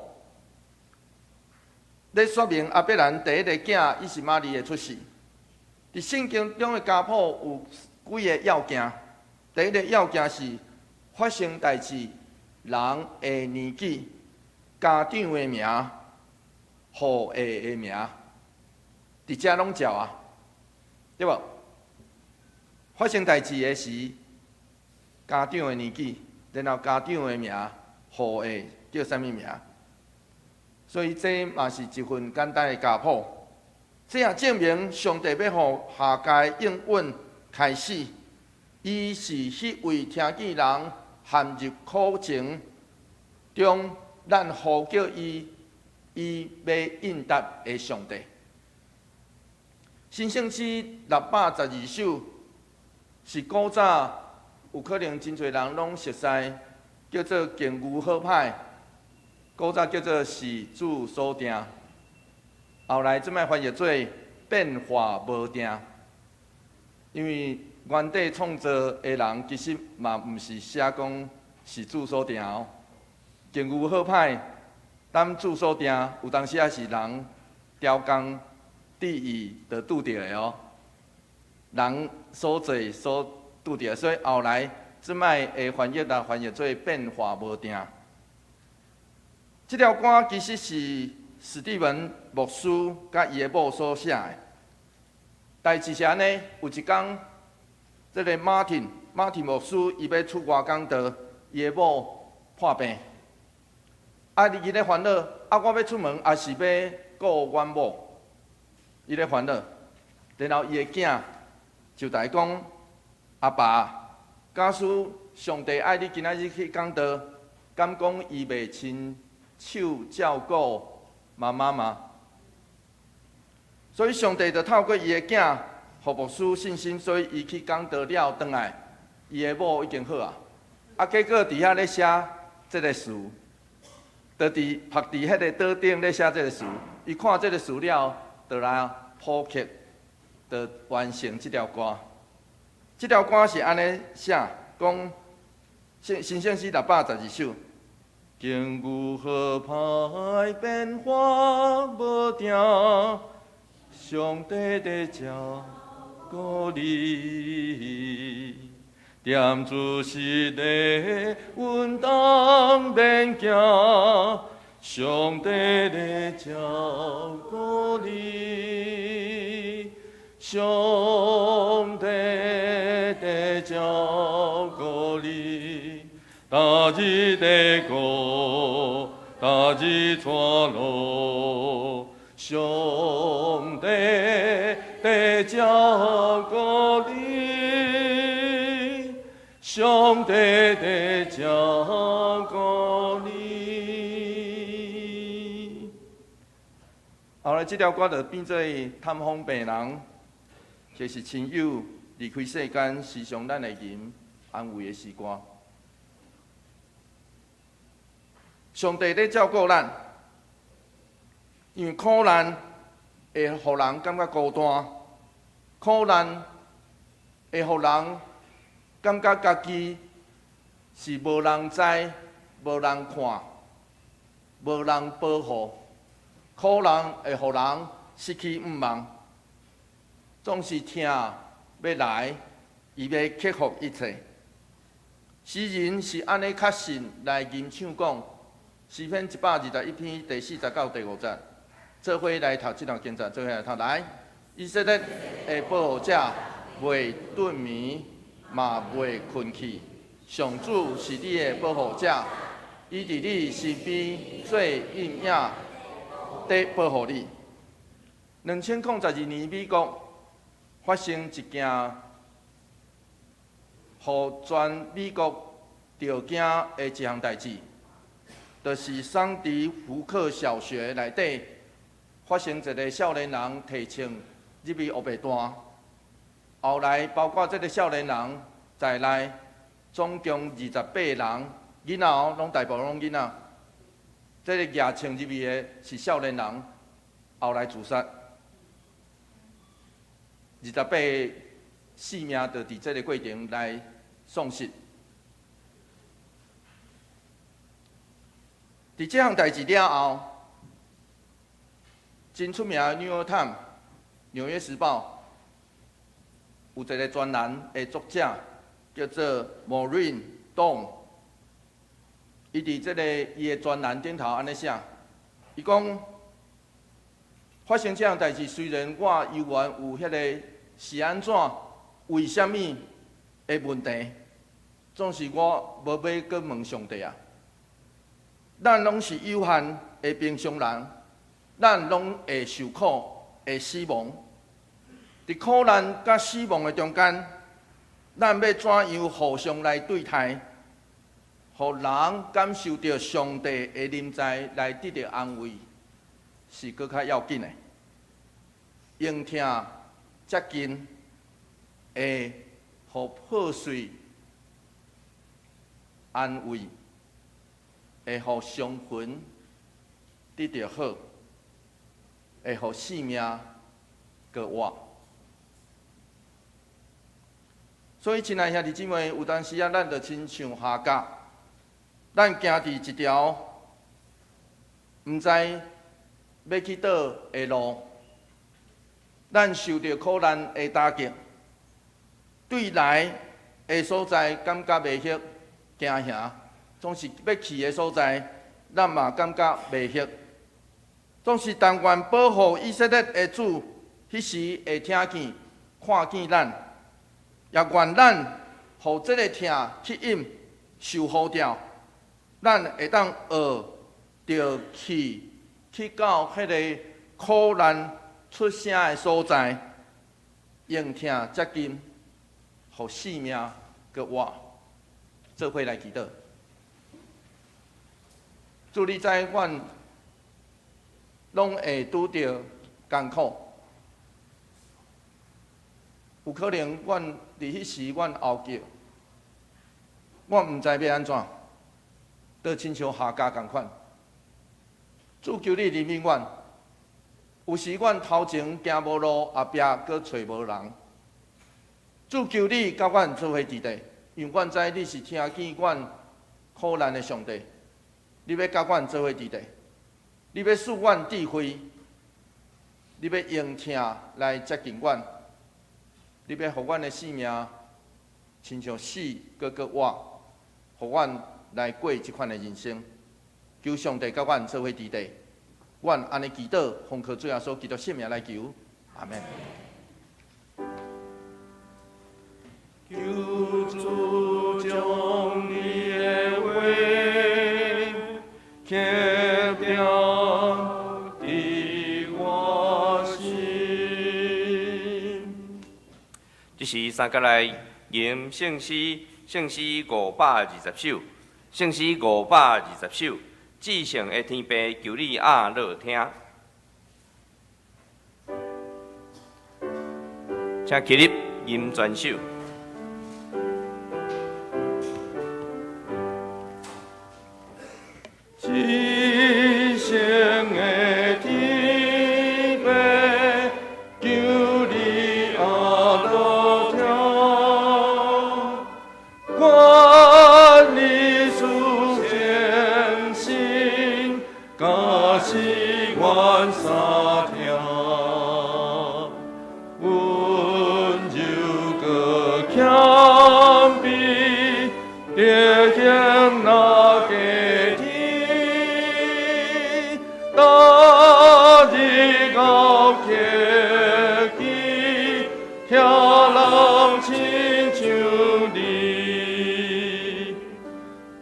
咧說明亞伯蘭第一个囝以實瑪利的出世。佇聖經中的家譜有幾个要件。第一个要件是發生代誌、人的年紀、家長的名、後裔的名，佇遮攏照啊，對無？發生代誌的時，家長的年紀，然後家長的名、後裔叫啥物名？所以這嘛是一份簡單的家譜。這也證明上帝欲予夏該應允開始，伊是彼位聽見人陷入苦情中，咱呼叫伊，伊欲應答的上帝。新聖詩612首是古早有可能真濟人攏熟似，叫做敬牛好歹，古早叫做是主所定。後來這擺翻譯做變化無定，因為原底創作的人其實嘛毋是寫講是主所定哦。敬牛好歹，當主所定，有當時也是人雕工智意就拄著的哦。人所做所拄著，所以後來這擺的翻譯來翻譯做變化無定。這條歌其實是史蒂文牧師佮伊的某所寫的。代誌是按呢，有一工，這个馬汀牧師伊欲出外講道，伊的某破病，啊，伊咧煩惱，啊，我欲出門，抑是欲顧阮某，伊咧煩惱，然後伊的囝就共伊講：阿爸，假使上帝愛你今仔日去講道，敢講伊袂親手照顧媽媽嗎？所以上帝就透過伊的囝，予牧師信心，所以伊去講道了，轉來，伊的某已經好啊。啊，結果佇遐咧寫這个詞，就佇伏佇彼个桌頂咧寫這个詞。伊看這个詞了，就來譜曲，就完成這條歌。這條歌是按呢寫，講新聖詩612首。敬牛好歹變化無定，上帝佇照顧你，踮主時的穩當免驚，上帝佇照顧你，上帝佇照顧你。逐日佇顧，逐日帶路，上帝佇照顧你，上帝佇照顧你。後來這條歌就變做探訪病人，就是親友離開世間，時常咱會吟安慰的詩歌。上帝咧照顧咱，因為苦難會予人感覺孤單，苦難會予人感覺家己是無人知、無人看、無人保護，苦難會予人失去向望，總是疼欲來，伊欲克服一切。詩人是按呢確信來吟唱講。詩篇121篇第四節到第五節，做伙來讀這段經節，做伙來讀來。以色列的保護者袂頓眠，嘛袂睏去。上主是你的保護者，伊佇你身邊做陰影，佇保護你。2012年，美國發生一件，予全美國著驚的一項代誌。就是桑迪胡克小學內底發生一个少年人提槍入去烏白彈，後來包括這个少年人在內，總共28人，囡仔哦，攏大部分攏囡仔。這个舉槍入去的是少年人，後來自殺，28性命就佇這个過程來喪失。佇這項代誌了後，真出名的《New York Times》紐約時報有一个專欄的作者叫做 Maureen Dowd。伊佇這个伊的專欄頂頭按呢寫，伊講發生這項代誌，雖然我猶原有彼个是按怎、為啥物的問題，總是我無欲閣問上帝啊。咱攏是有限的平常人，咱攏會受苦、會死亡。佇苦難佮死亡的中間，咱欲怎樣互相來對待，予人感受著上帝的臨在來得著安慰，是閣較要緊的。用疼接近，會予破碎安慰，會予傷痕得著好，會予性命閣活。所以，親愛兄弟姊妹，有當時啊，咱就親像夏甲，咱行佇一條毋知欲去佗的路，咱受著苦難的打擊，對來的所在感覺袂曉驚嚇，總是欲去的所在，咱嘛感覺袂曉。總是但願保護以色列的主，彼時會聽見、看見咱，也願咱予這个疼去飲受呼召，咱會當學著去去到彼个苦難出聲的所在，用疼接近，予性命閣活，做伙來祈禱。主，你知阮攏會拄著艱苦，有可能阮佇彼時阮哀叫，我毋知欲按怎，就親像夏甲仝款。主，求你憐憫阮，有時阮頭前行無路，後壁閣揣無人。主，求你佮阮做伙佇咧，因為阮知你是聽見阮苦難的上帝，你欲佮阮做伙佇咧，你欲賜阮智慧，你欲用疼來接近阮，你欲予阮的性命親像死閣閣活，予阮來過這款的人生。求上帝佮阮做伙佇咧，阮按呢祈禱，奉靠主耶穌基督聖名來求，阿門。求主將你的話刻定佇我心。這是三角來吟聖詩，聖詩520首，聖詩520首，至聖的天父求你阿樂聽，請起立吟全首。至聖的天父，求你阿樂聽，願你賜虔心，佮死願相疼，溫柔閣謙卑，德行若家天，逐日熬刻記，聽人親像你，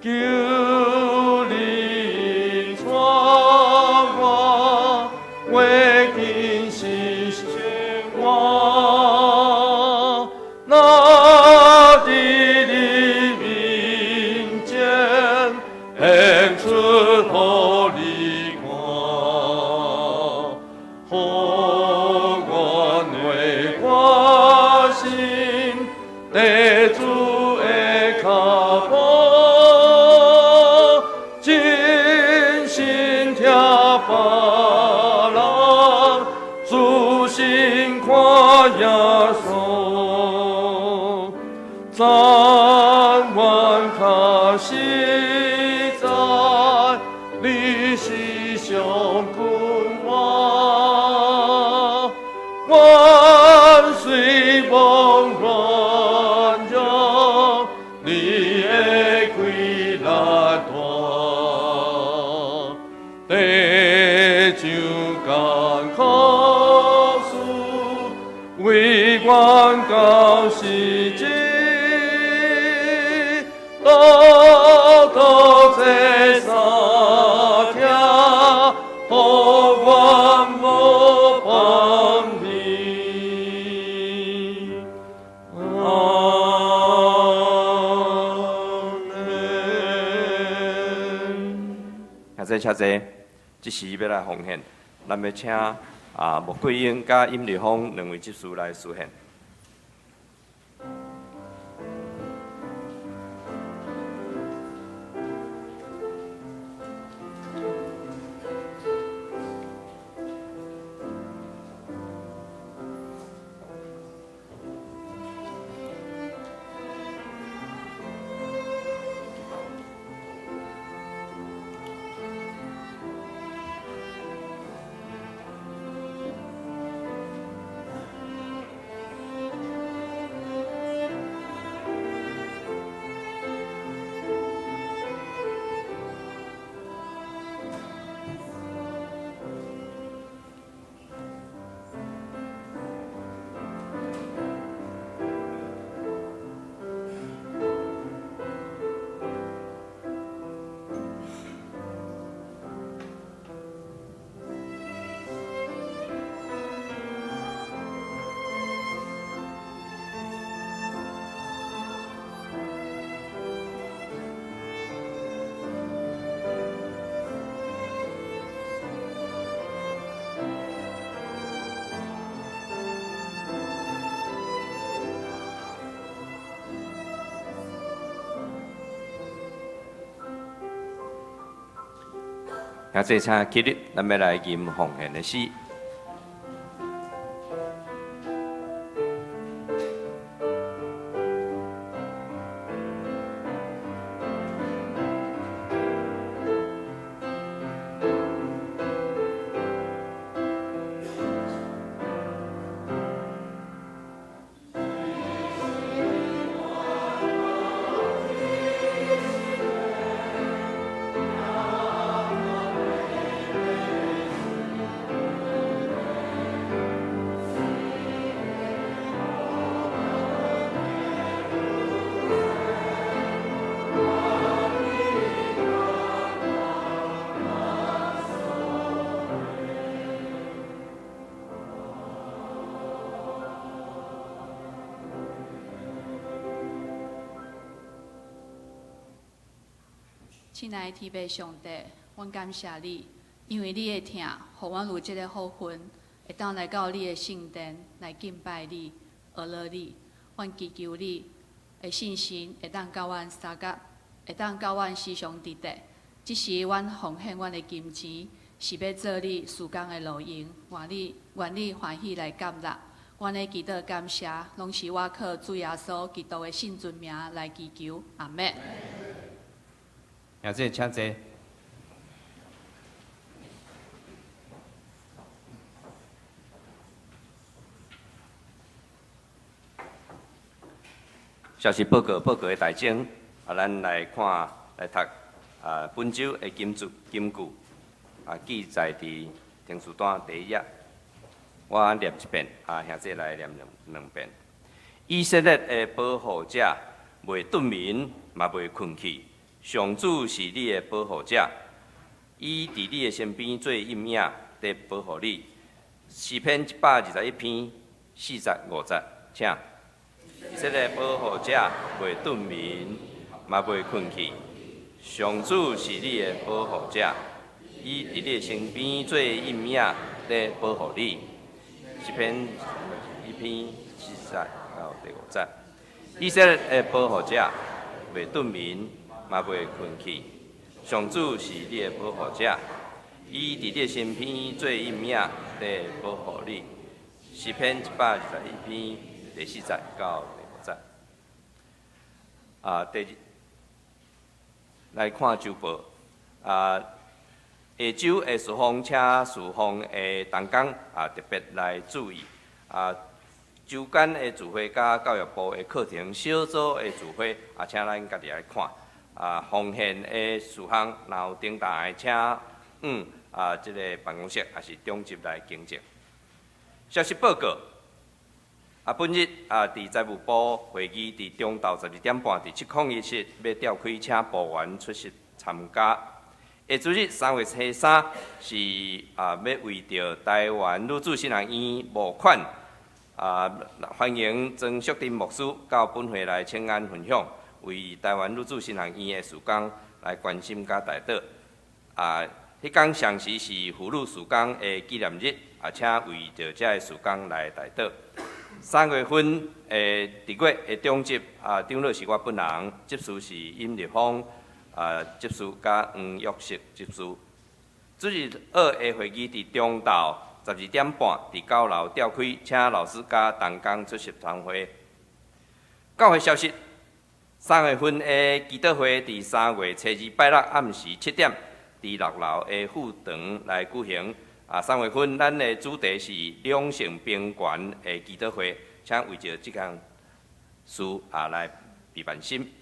求你帶我畫緊是生活，若佇你面前顯出予你看，予阮的決心，綴主的跤步，真心疼別人，自信看耶穌，讚阮較實在，你是上君王，阮雖罔軟弱，你的氣力大。為阮到死之，道道這三聽，予阮無放離。阿們。兄弟請坐，這時欲來奉獻，咱欲請穆桂英佮尹立峰兩位執事來司獻。兄弟請起立，咱欲來吟奉獻的詩。親愛的天父上帝，阮感謝你，因為你的疼，予阮有這个福分，會當來到你的聖殿來敬拜你、學樂你。阮祈求你的信心會當佮阮相佮，會當佮阮時常佇咧。這時阮奉獻阮的金錢，是欲做你事工的路用，願你歡喜來接納。阮的祈禱感謝，攏是倚靠主耶穌基督的聖尊名來祈求，阿們。兄弟請坐。消息報告，報告的大鐘，咱來看來讀本週的金句，金句記載佇停書單第一頁。我念一遍，兄弟來念兩遍。以色列的保護者，袂頓眠，嘛袂睏去。上主是你的保護者，伊佇你的身邊做陰影，佇保護你。詩篇121篇4節5節，請。以色列保護者袂頓眠，嘛袂睏去。上主是你的保護者，伊佇你的身邊做陰影，佇保護你。詩篇一篇4節到第5節，以色列的保護者袂頓眠，嘛袂睏去。上主是你的保護者，伊佇你的身邊做陰影，佇保護你。詩篇121篇第4節到第5節。第二來看週報。下晝的事奉，請事奉的同工特別來注意。週間的聚會佮教育部的課程小組的聚會，請咱家己來看。奉獻的事項，若有重大的，請這个辦公室抑是長執來更正。消息報告，啊，本日啊，佇財務部會議佇中晝12點半佇701室欲召開，請部員出席參加。下主日3月初3是啊，欲為著臺灣女子神學院募款啊，歡迎曾淑珍牧師到本會來請安分享，為臺灣女子神學院的事工來關心佮代禱。啊，彼工相時是婦女事工的紀念日，啊，請為著這个事工來代禱。3月份的佇月的中執啊，長老是我本人，執事是尹立峰啊，執事佮黃玉石執事。主日學的會議佇中晝12點半佇9樓召開，請老師佮同工出席參會。教會消息：3月份的祈禱會佇3月初2拜六暗時7點，佇6樓的副堂來舉行。啊，三月份咱的主題是兩性平權的祈禱會，請為著這項事啊來備辦心。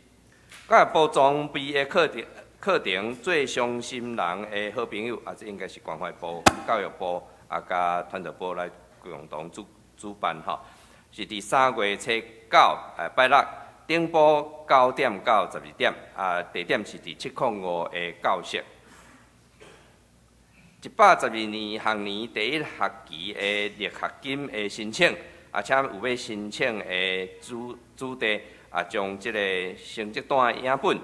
教育部裝備的課程，課程做傷心人的好朋友，啊，這應該是關懷部、教育部啊，佮傳道部來共同主辦吼，是佇3月初9拜六頂晡9點到12點，啊，地點是佇705的教室。112年學年第一學期的力學金的申請，啊，請有欲申請的子弟啊，將這個成績單的影本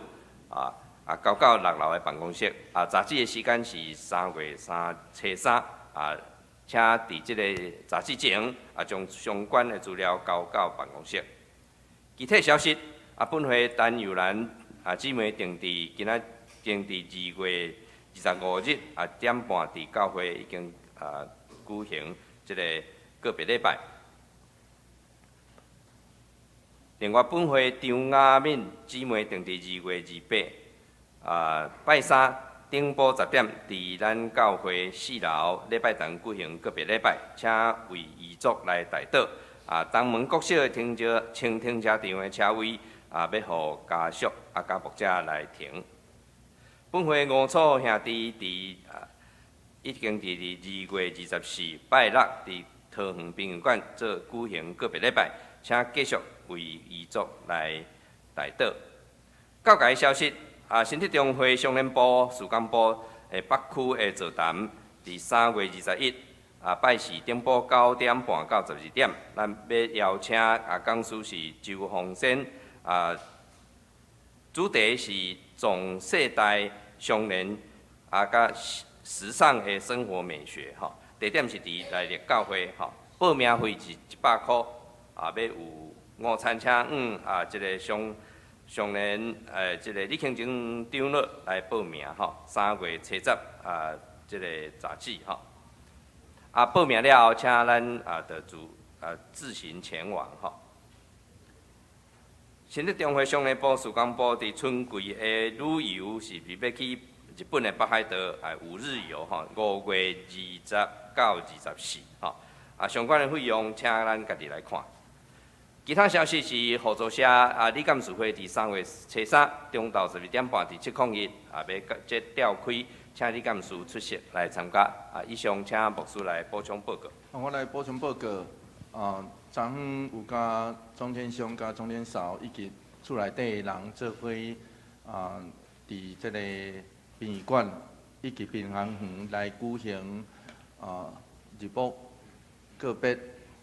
啊，交到6樓的辦公室。啊，截止的時間是3月初3，啊，請佇這個截止前啊，將相關的資料交到辦公室。其他消息，啊，本會陳友蘭啊姊妹定佇今仔定佇2月25日啊點半，佇教會已經啊舉行這个告別禮拜。另外，本會張雅敏姊妹定佇2月28啊拜三頂晡10點，佇咱教會4樓禮拜堂舉行告別禮拜，請為遺族來代禱。啊，東門國小的停車清停車場的車位啊，欲予家屬啊，佮牧者來停。本會吳楚兄弟佇啊，已經佇2月24拜六佇桃園殯儀館做舉行告別禮拜，請繼續為遺族來代禱。教界消息啊，新德中會商聯部、事工部的北區的座談，佇3月21啊拜四頂晡9點半到12點，咱欲邀請啊講師是周鳳仙啊，主題是總世代相連啊，佮時尚的生活美學吼。地點是佇內壢教會吼，報名費是100箍啊，欲有午餐請啊，這个相相連這个李慶正長老來報名吼，3月初10啊，這个截止吼。啊，報名了後，請咱啊，就自行前往吼。新德中會商業部、事工部佇春季的旅遊是欲去日本的北海道啊5日遊吼，5月20到24吼。啊，相關的費用請咱家己來看。其他消息是互助社啊，理監事會佇3月初3中晝12點半佇701啊，欲這召開，請理監事出席來參加。啊，以上請牧師來補充報告。我來補充報告。啊，昨昏有佮鍾天兄、佮鍾天嫂以及厝內底的人做伙啊，佇這个殯儀館以及殯儀園來舉行啊入墓告別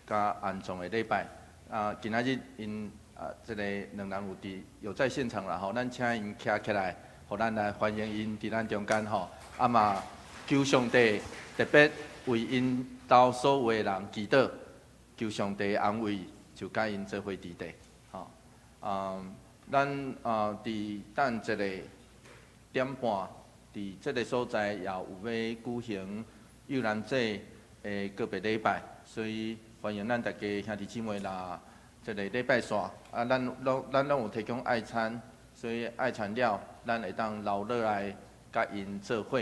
佮安葬的禮拜。啊，今仔日𪜶啊，這个兩人有佇有在現場啦吼，咱請𪜶徛起來，予咱來歡迎𪜶佇咱中間吼。啊嘛，求上帝特別為𪜶兜所有的人祈禱，求上帝安慰，就佮𪜶做伙佇地，吼。啊，咱啊佇等一个點半，佇這个所在也有欲舉行幼男祭的告別禮拜，所以歡迎咱大家兄弟姊妹若這个禮拜煞，啊，咱攏有提供愛餐，所以愛餐了，咱會當留落來佮𪜶做伙。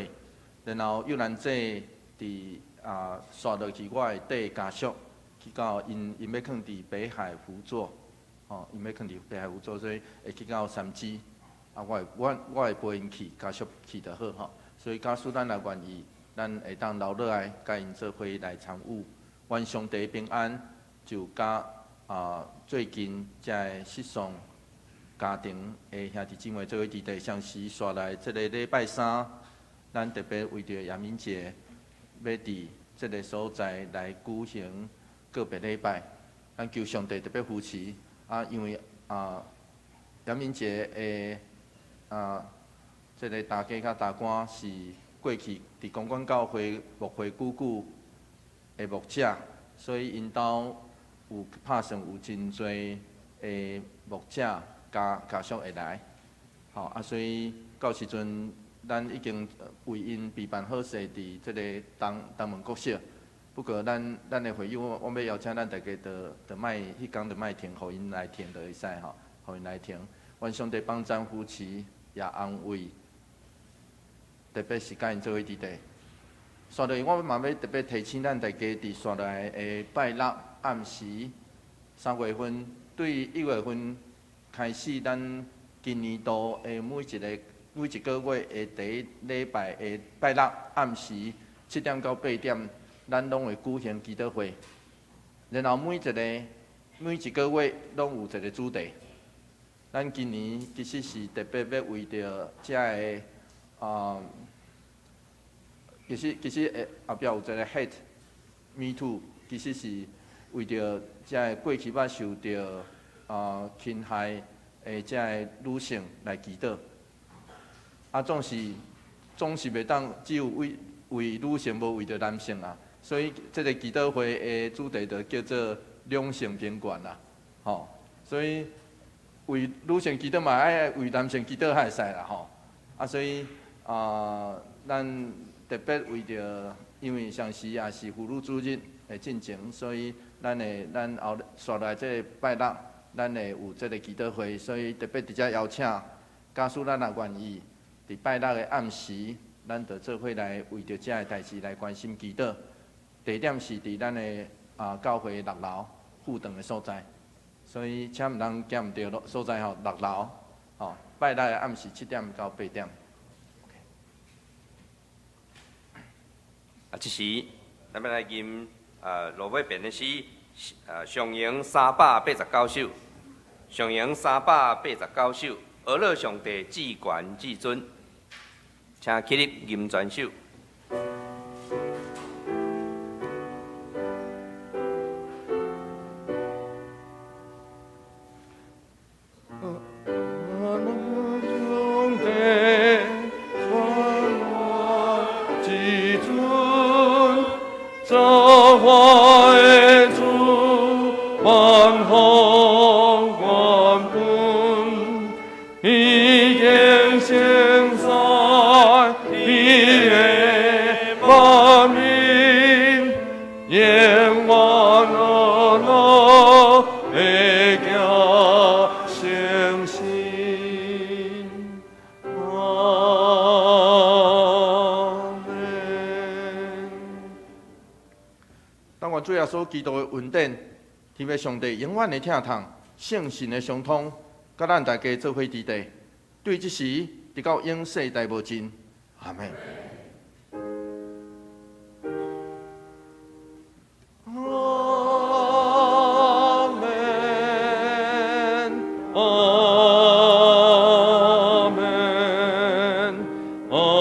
然後幼男祭佇啊，紲落去，我會綴家屬去到𪜶，𪜶欲囥佇北海福座，吼，𪜶欲囥佇北海福座，所以會去到三芝，啊，我會陪𪜶去，家屬去就好吼。所以假使咱若願意，咱會當留落來，佮𪜶做伙來參與。願上帝平安，就佮最近才會失喪家庭的兄弟姊妹做伙佇佇，像是紲來這个禮拜三，咱特別為著楊明節，欲佇這个所在來舉行告別禮拜，咱求上帝特別扶持啊，因為楊明節的這个大家佮大官是過去佇公館教會牧會久久的牧者，所以𪜶兜有拍算有真濟的牧者家家屬會來，吼啊，所以到時陣咱已經為𪜶備辦好勢佇這个東東門國小。不過咱咱的會友，我欲邀請咱大家，就就莫彼工就莫停，予𪜶來停就會使吼，予𪜶來停。願上帝幫贊扶持，也安慰，特別是佮𪜶做伙佇佇。紲落去，我嘛欲特別提醒咱大家，佇紲來的拜六暗時3月份，對1月份開始，咱今年度的每一个每一个月的第一禮拜的拜六暗時7點到8點，咱攏會舉行祈禱會。然後每一个每一个月攏有一个主題。咱今年其實是特別欲為著遮个啊，其實其實會後壁有一個 hate me too，其實是為著遮个過去捌受著侵害的遮个女性來祈禱。啊，總是總是袂當只有為為女性，無為著男性啊。所以這個祈禱會的主題就叫做兩性平權啦，吼。所以為女性祈禱嘛，愛為男性祈禱才會使啦，吼。啊，所以啊，咱特別為著，因為上時也是婦女主日的進前，所以咱會咱後紲來這个拜六，咱會有這个祈禱會，所以特別佇遮邀請，假使咱若願意，佇拜六的暗時，咱就做伙來為著遮个代誌來關心祈禱。地點是佇咱的教會六樓副堂的所在，所以請毋通行毋著所在吼，六樓吼，拜六的暗時7點到8點。啊，這時咱欲來吟落尾編的詩，上詠389首，上詠三百八十九首，阿樂上帝至懸至尊，請起立吟全首。上帝全至尊，造化的主，萬福萬本，已經顯在你的萬民，永遠阿樂的行誠實。阿門。但願主耶穌基督的恩典，天父上帝永遠的疼痛，聖神的相通，佮咱大家做伙佇佇，對這時，直到永世代無盡。阿門。阿門，阿門，阿門。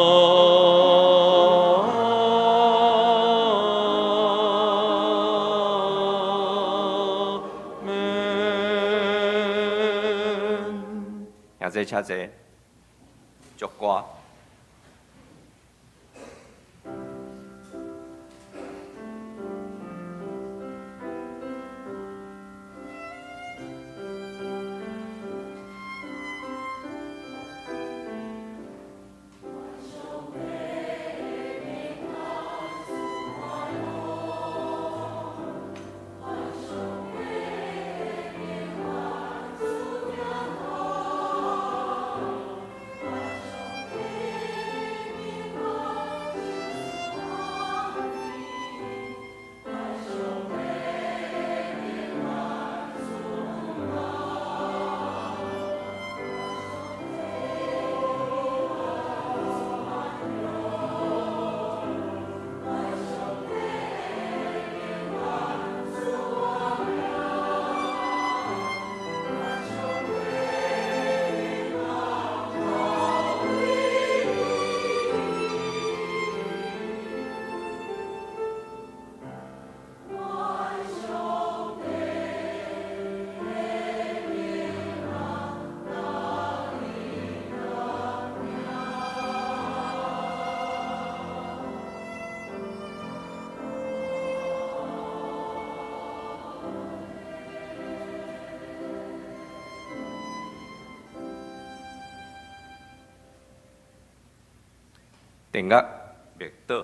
兄弟請坐，祝歌。殿乐默祷。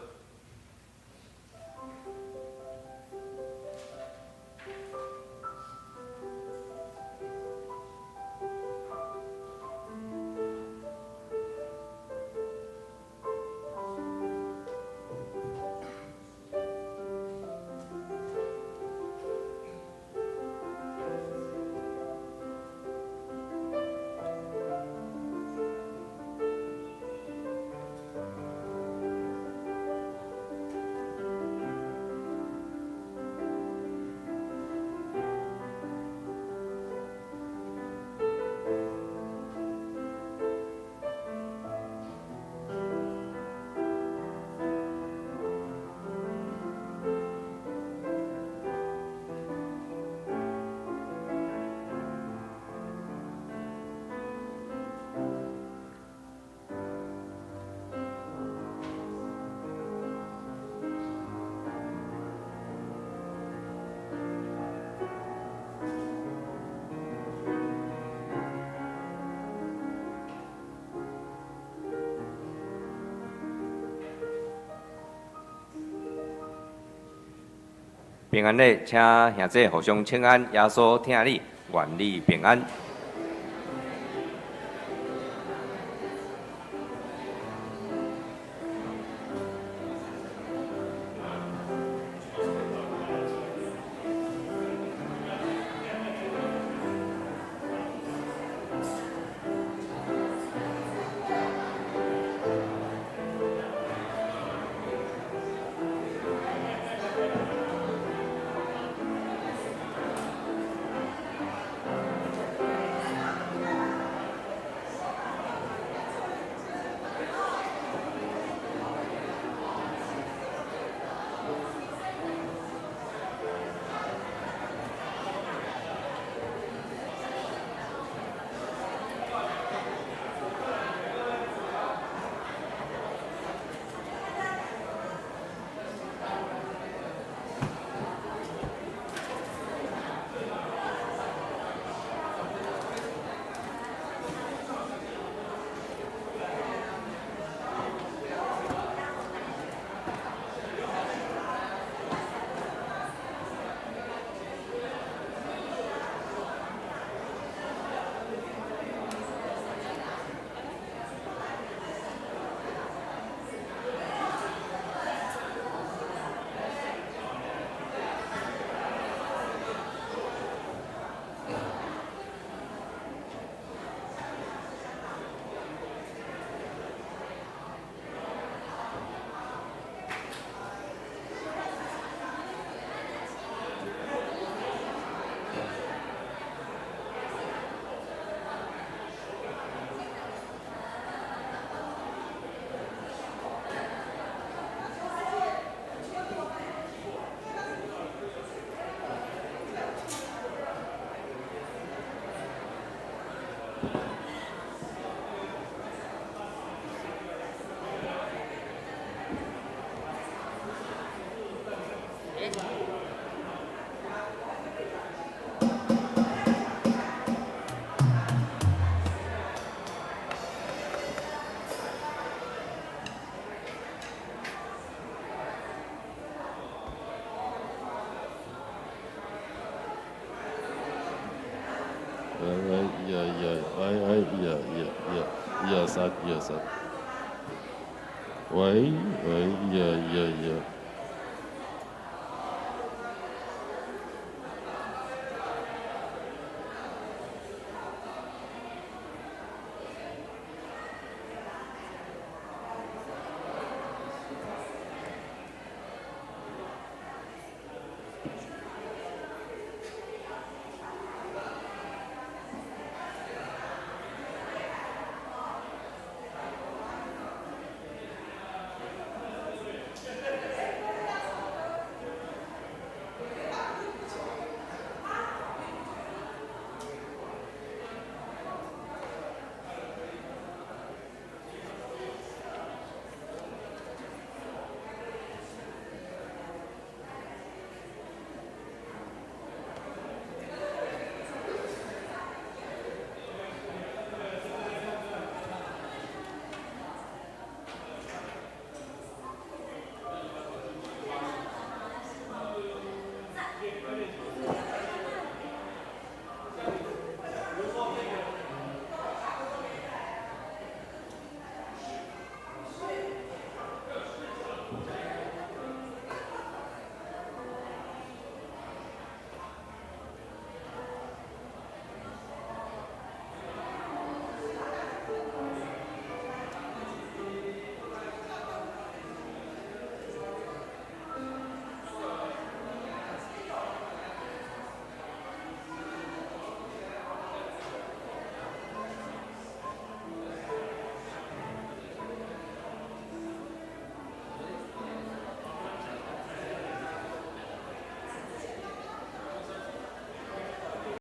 平安禮，請兄弟互相請安，耶穌疼你，願你平安。喂喂，一二一二，喂喂，一二一二一二，一二三，一二三。喂喂，一二一二一二。